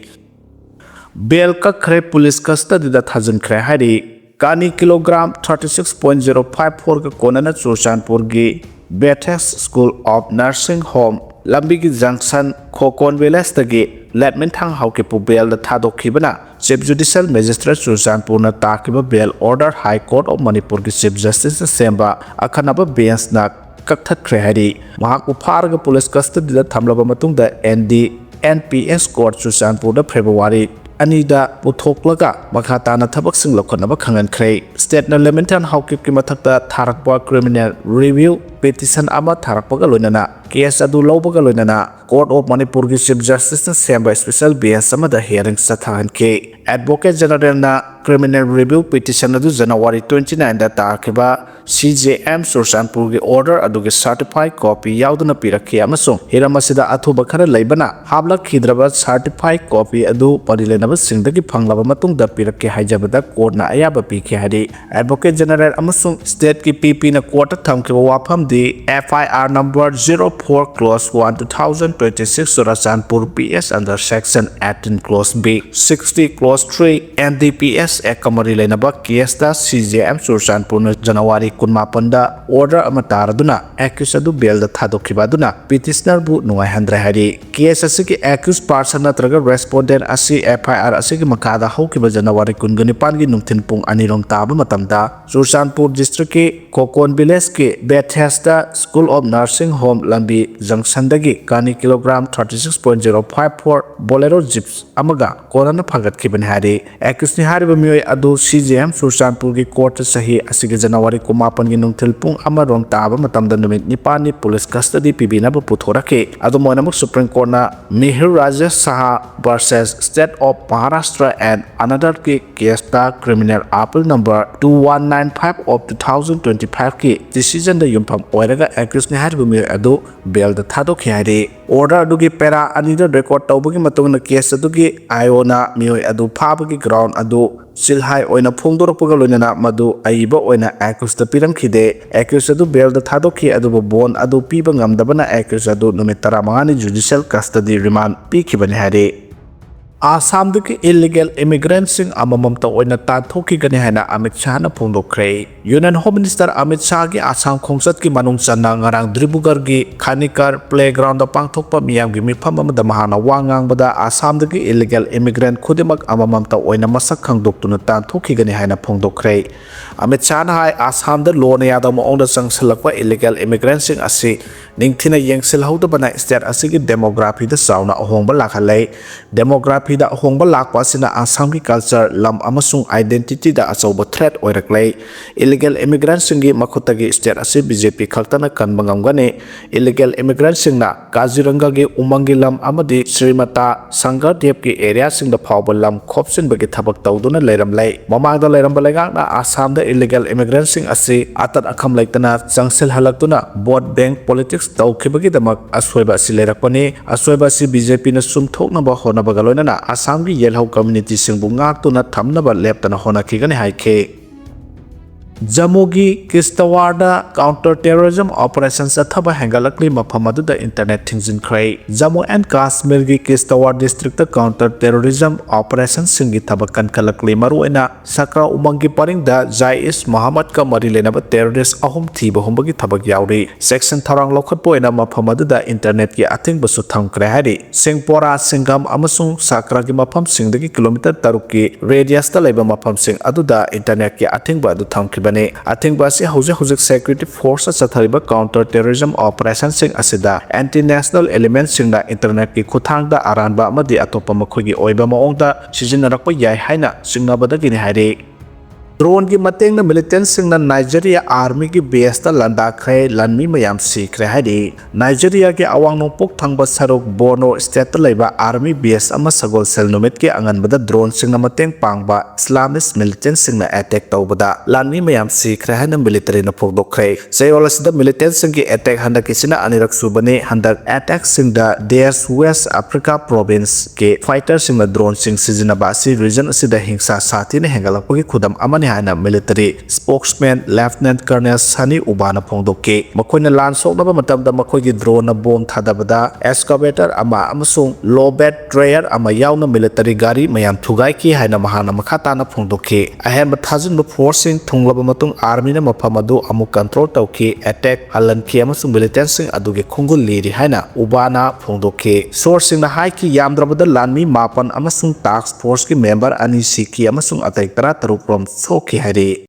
ꯕꯦꯜ ꯀꯛꯈ꯭ꯔꯦ, police custody ꯗ ꯊꯥꯖꯤꯟꯈ꯭ꯔꯦ ꯍꯥꯏꯔꯤ꯫ ꯀꯥꯅꯤ kilogram thirty six point zero five four ꯒ ꯀꯣꯟꯅꯅ ꯆꯨꯔꯆꯥꯟꯄꯨꯔꯒꯤ Bethesda School of Nursing Home ꯂꯝꯕꯤꯒꯤ junction ꯈꯣꯀꯣꯟ village ꯇꯒꯤ ꯂꯦꯠꯃꯤꯟꯊꯥꯡ ꯍꯥꯎꯀꯤꯞꯄꯨ ꯕꯦꯜꯗ ꯊꯥꯗꯣꯛꯈꯤꯕꯅ Chief Judicial Magistrate ꯆꯨꯔꯆꯥꯟꯄꯨꯔꯅ ꯇꯥꯈꯤꯕ bail order High Court of ꯃꯅꯤꯄꯨꯔꯒꯤ Chief Justice ꯅ ꯁꯦꯝꯕ ꯑꯈꯟꯅꯕ bench ꯅ ꯀꯛꯊꯠꯈ꯭ꯔꯦ ꯍꯥꯏꯔꯤ꯫ ꯃꯍꯥꯛꯄꯨ ꯐꯥꯔꯒ police custody ꯗ ꯊꯝꯂꯕ ꯃꯇꯨꯡꯗ N D N P S court ꯆꯨꯔꯆꯥꯟꯄꯨꯔꯗ February ꯑꯅꯤꯗ ꯄꯨꯊꯣꯛꯂꯒ ꯃꯈꯥ ꯇꯥꯅ ꯊꯕꯛꯁꯤꯡ ꯂꯧꯈꯠꯅꯕ ꯈꯪꯍꯟꯈ꯭ꯔꯦ꯫ State ꯅ ꯂꯦꯃꯦꯟꯊꯥꯟ ꯍꯥꯎꯀꯤꯞꯀꯤ ꯃꯊꯛꯇ ꯊꯥꯔꯛꯄ criminal review petition ꯑꯃ ꯊꯥꯔꯛꯄꯒ ꯂꯣꯏꯅꯅ case ꯑꯗꯨ ꯂꯧꯕꯒ ꯂꯣꯏꯅꯅ Court of ꯃꯅꯤꯄꯨꯔꯒꯤ Chief Justice ꯅ ꯁꯦꯝꯕ special bench ꯑꯃꯗ hearing ꯆꯠꯊꯍꯟꯈꯤ꯫ Advocate General ꯅ criminal review petition ꯑꯗꯨ January twenty nine ꯗ ꯇꯥꯈꯤꯕ C J M ꯆꯨꯔꯆꯥꯟꯄꯨꯔꯒꯤ order ꯑꯗꯨꯒꯤ certified copy ꯌꯥꯎꯗꯨꯅ ꯄꯤꯔꯛꯈꯤ ꯑꯃꯁꯨꯡ ꯍꯤꯔꯝ ꯑꯁꯤꯗ ꯑꯊꯨꯕ ꯈꯔ ꯂꯩꯕꯅ ꯍꯥꯞꯂꯛꯈꯤꯗ꯭ꯔꯕ certified copy ꯑꯗꯨ ꯃꯔꯤ ꯂꯩꯅꯕꯁꯤꯡꯗꯒꯤ ꯐꯪꯂꯕ ꯃꯇꯨꯡꯗ ꯄꯤꯔꯛꯀꯦ ꯍꯥꯏꯖꯕꯗ court ꯅ ꯑꯌꯥꯕ ꯄꯤꯈꯤ ꯍꯥꯏꯔꯤ꯫ Advocate General ꯑꯃꯁꯨꯡ state ꯀꯤ P P ꯅ court ꯇ ꯊꯝꯈꯤꯕ ꯋꯥꯐꯝꯗꯤ F I R number zero four clause one two thousand twenty six Churachandpur P S under section eighteen clause B, sixty clause three N D P S Act ꯀ ꯃꯔꯤ ꯂꯩꯅꯕ case ꯇ C J M ꯆꯨꯔꯆꯥꯟꯄꯨꯔꯅ January ꯀꯨꯟꯃꯥꯄꯟꯗ order ꯑꯃ ꯇꯥꯔꯗꯨꯅ accused ꯑꯗꯨ bail ꯗ ꯊꯥꯗꯣꯛꯈꯤꯕ ꯑꯗꯨꯅ petitioner ꯕꯨ ꯅꯨꯡꯉꯥꯏꯍꯟꯗ꯭ꯔꯦ ꯍꯥꯏꯔꯤ꯫ Case ꯑꯁꯤꯒꯤ accused person ꯅꯠꯇ꯭ꯔꯒ respondent ꯑꯁꯤ F I R ꯑꯁꯤꯒꯤ ꯃꯈꯥꯗ ꯍꯧꯈꯤꯕ January ꯀꯨꯟꯒ ꯅꯤꯄꯥꯟꯒꯤ ꯅꯨꯡꯊꯤꯜ ꯄꯨꯡ ꯑꯅꯤꯔꯣꯝ ꯇꯥꯕ ꯃꯇꯝꯗ ꯆꯨꯔꯆꯥꯟꯄꯨꯔ district ꯀꯤ ꯈꯣꯀꯣꯟ village ꯀꯤ Bethesda School of Nursing Home ꯂꯝꯕꯤ junction ꯗꯒꯤ ꯀꯥꯅꯤ kilogram thirty six point zero five four Bolero jeep ꯑꯃꯒ ꯀꯣꯟꯅꯅ ꯐꯥꯒꯠꯈꯤꯕꯅꯤ ꯍꯥꯏꯔꯤ꯫ Accused ꯅꯤ ꯍꯥꯏꯔꯤꯕ ꯃꯤꯑꯣꯏ ꯑꯗꯨ C J M ꯆꯨꯔꯆꯥꯟꯄꯨꯔꯒꯤ court ꯇ ꯆꯍꯤ ꯑꯁꯤꯒꯤ January ꯀꯨꯟꯃꯥꯄꯟꯒꯤ ꯅꯨꯡꯊꯤꯜ ꯄꯨꯡ ꯑꯃꯔꯣꯝ ꯇꯥꯕ ꯃꯇꯝꯗ ꯅꯨꯃꯤꯠ ꯅꯤꯄꯥꯟꯅꯤ police custody ꯄꯤꯕꯤꯅꯕ ꯄꯨꯊꯣꯔꯛꯈꯤ꯫ ꯑꯗꯨꯝ ꯑꯣꯏꯅꯃꯛ Supreme Court ꯅ Mihir Rajesh Saha versus State of Maharashtra and another ꯀꯤ case ꯇ criminal appeal number two one nine five of two thousand twenty five ꯀꯤ decision ꯗ ꯌꯨꯝꯐꯝ ꯑꯣꯏꯔꯒ accused ꯅꯤ ꯍꯥꯏꯔꯤꯕ ꯃꯤꯑꯣꯏ ꯑꯗꯨ bail ꯗ ꯊꯥꯗꯣꯛꯈꯤ ꯍꯥꯏꯔꯤ꯫ Order ꯑꯗꯨꯒꯤ para ꯑꯅꯤꯗ record ꯇꯧꯕꯒꯤ ꯃꯇꯨꯡ ꯏꯟꯅ case ꯑꯗꯨꯒꯤ I O ꯅ ꯃꯤꯑꯣꯏ ꯑꯗꯨ ꯐꯥꯕꯒꯤ ground ꯑꯗꯨ ꯆꯤꯜꯍꯥꯏ ꯑꯣꯏꯅ ꯐꯣꯡꯗꯣꯔꯛꯄꯒ ꯂꯣꯏꯅꯅ ꯃꯗꯨ ꯑꯏꯕ ꯑꯣꯏꯅ accused ꯇ ꯄꯤꯔꯝꯈꯤꯗꯦ꯫ Accused ꯑꯗꯨ bail ꯗ ꯊꯥꯗꯣꯛꯈꯤ, ꯑꯗꯨꯕꯨ bond ꯑꯗꯨ ꯄꯤꯕ ꯉꯝꯗꯕꯅ accused ꯑꯗꯨ ꯅꯨꯃꯤꯠ ꯇꯔꯥꯃꯉꯥꯅꯤ judicial custody remand ꯄꯤꯈꯤꯕꯅꯤ ꯍꯥꯏꯔꯤ꯫ ꯑꯥꯁꯥꯝꯗꯒꯤ illegal immigrant ꯁꯤꯡ ꯑꯃꯃꯝꯇ ꯑꯣꯏꯅ ꯇꯥꯟꯊꯣꯛꯈꯤꯒꯅꯤ ꯍꯥꯏꯅ Amit ꯁꯥꯍꯅ ꯐꯣꯡꯗꯣꯛꯈ꯭ꯔꯦ꯫ Union Home Minister Amit ꯁꯥꯍꯒꯤ Assam ꯈꯣꯡꯆꯠꯀꯤ ꯃꯅꯨꯡ ꯆꯟꯅ ꯉꯔꯥꯡ ꯗꯤꯕ꯭ꯔꯨꯒꯔꯒꯤ ꯈꯥꯅꯤꯀꯥꯔ playground ꯗ ꯄꯥꯡꯊꯣꯛꯄ ꯃꯤꯌꯥꯝꯒꯤ ꯃꯤꯐꯝ ꯑꯃꯗ ꯃꯍꯥꯛꯅ ꯋꯥ ꯉꯥꯡꯕꯗ ꯑꯥꯁꯥꯝꯗꯒꯤ illegal immigrant ꯈꯨꯗꯤꯡꯃꯛ ꯑꯃꯃꯝꯇ ꯑꯣꯏꯅ ꯃꯁꯛ ꯈꯪꯗꯣꯛꯇꯨꯅ ꯇꯥꯟꯊꯣꯛꯈꯤꯒꯅꯤ ꯍꯥꯏꯅ ꯐꯣꯡꯗꯣꯛꯈ꯭ꯔꯦ꯫ ꯑꯃꯤꯠ ꯁꯥꯍꯅ ꯍꯥꯏ, ꯑꯥꯁꯥꯝꯗ ꯂꯣꯅ ꯌꯥꯗꯕ ꯃꯑꯣꯡꯗ ꯆꯪꯁꯤꯜꯂꯛꯄ illegal immigrant ꯁꯤꯡ ꯑꯁꯤ ꯅꯤꯡꯊꯤꯅ ꯌꯦꯡꯁꯤꯜꯍꯧꯗꯕꯅ state ꯑꯁꯤꯒꯤ demography ꯗ ꯆꯥꯎꯅ ꯑꯍꯣꯡꯕ ꯂꯥꯛꯍꯜꯂꯦ꯫ Demography ꯗ ꯑꯍꯣꯡꯕ ꯂꯥꯛꯄ ꯑꯁꯤꯅ ꯑꯥꯁꯥꯝꯒꯤ culture, ꯂꯝ ꯑꯃꯁꯨꯡ identity ꯗ ꯑꯆꯧꯕ threat ꯑꯣꯏꯔꯛꯂꯦ꯫ Illegal immigrant ꯁꯤꯡꯒꯤ ꯃꯈꯨꯠꯇꯒꯤ state ꯑꯁꯤ B J P ꯈꯛꯇꯅ ꯀꯟꯕ ꯉꯝꯒꯅꯤ꯫ Illegal immigrant ꯁꯤꯡꯅ ꯀꯥꯖꯤꯔꯪꯒꯒꯤ ꯎꯃꯪꯒꯤ ꯂꯝ ꯑꯃꯗꯤ ꯁ꯭ꯔꯤꯃꯇꯥ ꯁꯪꯒꯔꯗꯦꯕꯀꯤ area ꯁꯤꯡꯗ ꯐꯥꯎꯕ ꯂꯝ ꯈꯣꯞꯆꯤꯟꯕꯒꯤ ꯊꯕꯛ ꯇꯧꯗꯨꯅ ꯂꯩꯔꯝꯂꯦ꯫ ꯃꯃꯥꯡꯗ ꯂꯩꯔꯝꯕ ꯂꯩꯉꯥꯛꯅ ꯑꯥꯁꯥꯝꯗ illegal immigrant ꯁꯤꯡ ꯑꯁꯤ ꯑꯇꯠ ꯑꯈꯝ ꯂꯩꯇꯅ ꯆꯪꯁꯤꯜꯍꯜꯂꯛꯇꯨꯅ vote bank politics ꯇꯧꯈꯤꯕꯒꯤꯗꯃꯛ ꯑꯁꯣꯏꯕ ꯑꯁꯤ ꯂꯩꯔꯛꯄꯅꯤ꯫ ꯑꯁꯣꯏꯕ ꯑꯁꯤ B J P ꯅ ꯆꯨꯝꯊꯣꯛꯅꯕ ꯍꯣꯠꯅꯕꯒ ꯂꯣꯏꯅꯅ ꯑꯥꯁꯥꯝꯒꯤ ꯌꯦꯜꯍꯧ community ꯁꯤꯡꯕꯨ ꯉꯥꯛꯇꯨꯅ ꯊꯝꯅꯕ ꯂꯦꯞꯇꯅ ꯍꯣꯠꯅꯈꯤꯒꯅꯤ ꯍꯥꯏꯈꯤ꯫ ꯖꯝꯃꯨꯒꯤ ꯀꯤꯁꯇꯋꯥꯔꯗ counter terrorism operation ꯆꯠꯊꯕ ꯍꯦꯟꯒꯠꯂꯛꯂꯤ, ꯃꯐꯝ ꯑꯗꯨꯗ internet ꯊꯤꯡꯖꯤꯟꯈ꯭ꯔꯦ꯫ ꯖꯝꯃꯨ and ꯀꯥꯁꯃꯤꯔꯒꯤ ꯀꯤꯁꯇꯋꯥꯔ district ꯇ counter terrorism operation ꯁꯤꯡꯒꯤ ꯊꯕꯛ ꯀꯟꯈꯠꯂꯛꯂꯤ, ꯃꯔꯨꯑꯣꯏꯅ ꯁꯥꯀ꯭ꯔꯥ ꯎꯃꯪꯒꯤ ꯄꯔꯤꯡꯗ ꯖꯥꯏꯁ ꯃꯣꯍꯝꯃꯗꯀ ꯃꯔꯤ ꯂꯩꯅꯕ terrorist ꯑꯍꯨꯝ ꯊꯤꯕ ꯍꯨꯝꯕꯒꯤ ꯊꯕꯛ ꯌꯥꯎꯔꯤ꯫ Section ꯊꯧꯔꯥꯡ ꯂꯧꯈꯠꯄ ꯑꯣꯏꯅ ꯃꯐꯝ ꯑꯗꯨꯗ internet ꯀꯤ ꯑꯊꯤꯡꯕꯁꯨ ꯊꯝꯈ꯭ꯔꯦ ꯍꯥꯏꯔꯤ꯫ ꯁꯤꯡꯄꯣꯔꯥ, ꯁꯤꯡꯒꯝ ꯑꯃꯁꯨꯡ ꯁꯥꯀ꯭ꯔꯥꯒꯤ ꯃꯐꯝꯁꯤꯡꯗꯒꯤ kilometre ꯇꯔꯨꯛꯀꯤ radius ꯇ ꯂꯩꯕ ꯃꯐꯝꯁꯤꯡ ꯑꯗꯨꯗ internet ꯀꯤ ꯑꯊꯤꯡꯕ ꯑꯗꯨ ꯊꯝꯈꯤꯕꯅꯤ꯫ ꯑꯊꯤꯡꯕ ꯑꯁꯤ ꯍꯧꯖꯤꯛ ꯍꯧꯖꯤꯛ security force ꯅ ꯆꯠꯊꯔꯤꯕ counter terrorism operation ꯁꯤꯡ ꯑꯁꯤꯗ anti national element ꯁꯤꯡꯅ internet ꯀꯤ ꯈꯨꯠꯊꯥꯡꯗ ꯑꯔꯥꯟꯕ ꯑꯃꯗꯤ ꯑꯇꯣꯞꯄ ꯃꯈꯣꯏꯒꯤ ꯑꯣꯏꯕ ꯃꯑꯣꯡꯗ ꯁꯤꯖꯤꯟꯅꯔꯛꯄ ꯌꯥꯏ ꯍꯥꯏꯅ ꯆꯤꯡꯅꯕꯗꯒꯤꯅꯤ ꯍꯥꯏꯔꯤ꯫ Droneꯒꯤ ꯃꯇꯦꯡꯅ militantꯁꯤꯡꯅ Nigeria armyꯒꯤ baseꯇ ꯂꯥꯟꯗꯥꯈ꯭ꯔꯦ, ꯂꯥꯟꯃꯤ ꯃꯌꯥꯝ ꯁꯤꯈ꯭ꯔꯦ ꯍꯥꯏꯔꯤ꯫ Nigeriaꯒꯤ ꯑꯋꯥꯡ ꯅꯣꯡꯄꯣꯛ ꯊꯪꯕ ꯁꯔꯨꯛ Borno stateꯇ ꯂꯩꯕ army base ꯑꯃ ꯁꯒꯣꯜꯁꯦꯜ ꯅꯨꯃꯤꯠꯀꯤ ꯑꯉꯟꯕꯗ droneꯁꯤꯡꯅ ꯃꯇꯦꯡ ꯄꯥꯡꯕ Islamist militantꯁꯤꯡꯅ attack ꯇꯧꯕꯗ ꯂꯥꯟꯃꯤ ꯃꯌꯥꯝ ꯁꯤꯈ꯭ꯔꯦ ꯍꯥꯏꯅ militaryꯅ ꯐꯣꯡꯗꯣꯛꯈ꯭ꯔꯦ꯫ ꯆꯌꯣꯜ ꯑꯁꯤꯗ militantꯁꯤꯡꯒꯤ attack ꯍꯟꯗꯛꯀꯤꯁꯤꯅ ꯑꯅꯤꯔꯛ ꯁꯨꯕꯅꯤ꯫ ꯍꯟꯗꯛ attackꯁꯤꯡꯗ Daesh West Africa provinceꯀꯤ fighterꯁꯤꯡꯅ droneꯁꯤꯡ ꯁꯤꯖꯤꯟꯅꯕ ꯑꯁꯤ region ꯑꯁꯤꯗ ꯍꯤꯡꯁꯥ ꯁꯥꯊꯤꯅ ꯍꯦꯟꯒꯠꯂꯛꯄꯒꯤ ꯈꯨꯗꯝ ꯑꯃꯅꯤ ꯍꯥꯏꯅ military spokesman Lieutenant Colonel Sunny Ubaꯅ ꯐꯣꯡꯗꯣꯛꯈꯤ꯫ ꯃꯈꯣꯏꯅ ꯂꯥꯟ ꯁꯣꯛꯅꯕ ꯃꯇꯝꯗ ꯃꯈꯣꯏꯒꯤ droneꯅ bomb ꯊꯥꯗꯕꯗ excavator ꯑꯃ ꯑꯃꯁꯨꯡ lowbat trayer ꯑꯃ ꯌꯥꯎꯅ military ꯒꯥꯔꯤ ꯃꯌꯥꯝ ꯊꯨꯒꯥꯏꯈꯤ ꯍꯥꯏꯅ ꯃꯍꯥꯛꯅ ꯃꯈꯥ ꯇꯥꯅ ꯐꯣꯡꯗꯣꯛꯈꯤ꯫ ꯑꯍꯦꯟꯕ ꯊꯥꯖꯤꯟꯕ forceꯁꯤꯡ ꯊꯨꯡꯂꯕ ꯃꯇꯨꯡ armyꯅ ꯃꯐꯝ ꯑꯗꯨ ꯑꯃꯨꯛ control ꯇꯧꯈꯤ꯫ Attack ꯍꯜꯍꯟꯈꯤ ꯑꯃꯁꯨꯡ militantꯁꯤꯡ ꯑꯗꯨꯒꯤ ꯈꯣꯡꯒꯨꯜ ꯂꯤꯔꯤ ꯍꯥꯏꯅ ꯎꯕꯥꯅ ꯐꯣꯡꯗꯣꯛꯈꯤ꯫ Sourceꯁꯤꯡꯅ ꯍꯥꯏꯈꯤ, ꯌꯥꯝꯗ꯭ꯔꯕꯗ ꯂꯥꯟꯃꯤ ꯃꯥꯄꯟ ꯑꯃꯁꯨꯡ task forceꯀꯤ member ꯑꯅꯤ ꯁꯤꯈꯤ ꯑꯃꯁꯨꯡ ꯑꯇꯩ ꯇꯔꯥꯇꯔꯨꯛ ꯔꯣꯝ ꯁꯣꯛꯈꯤ ꯍꯥꯏꯔꯤ꯫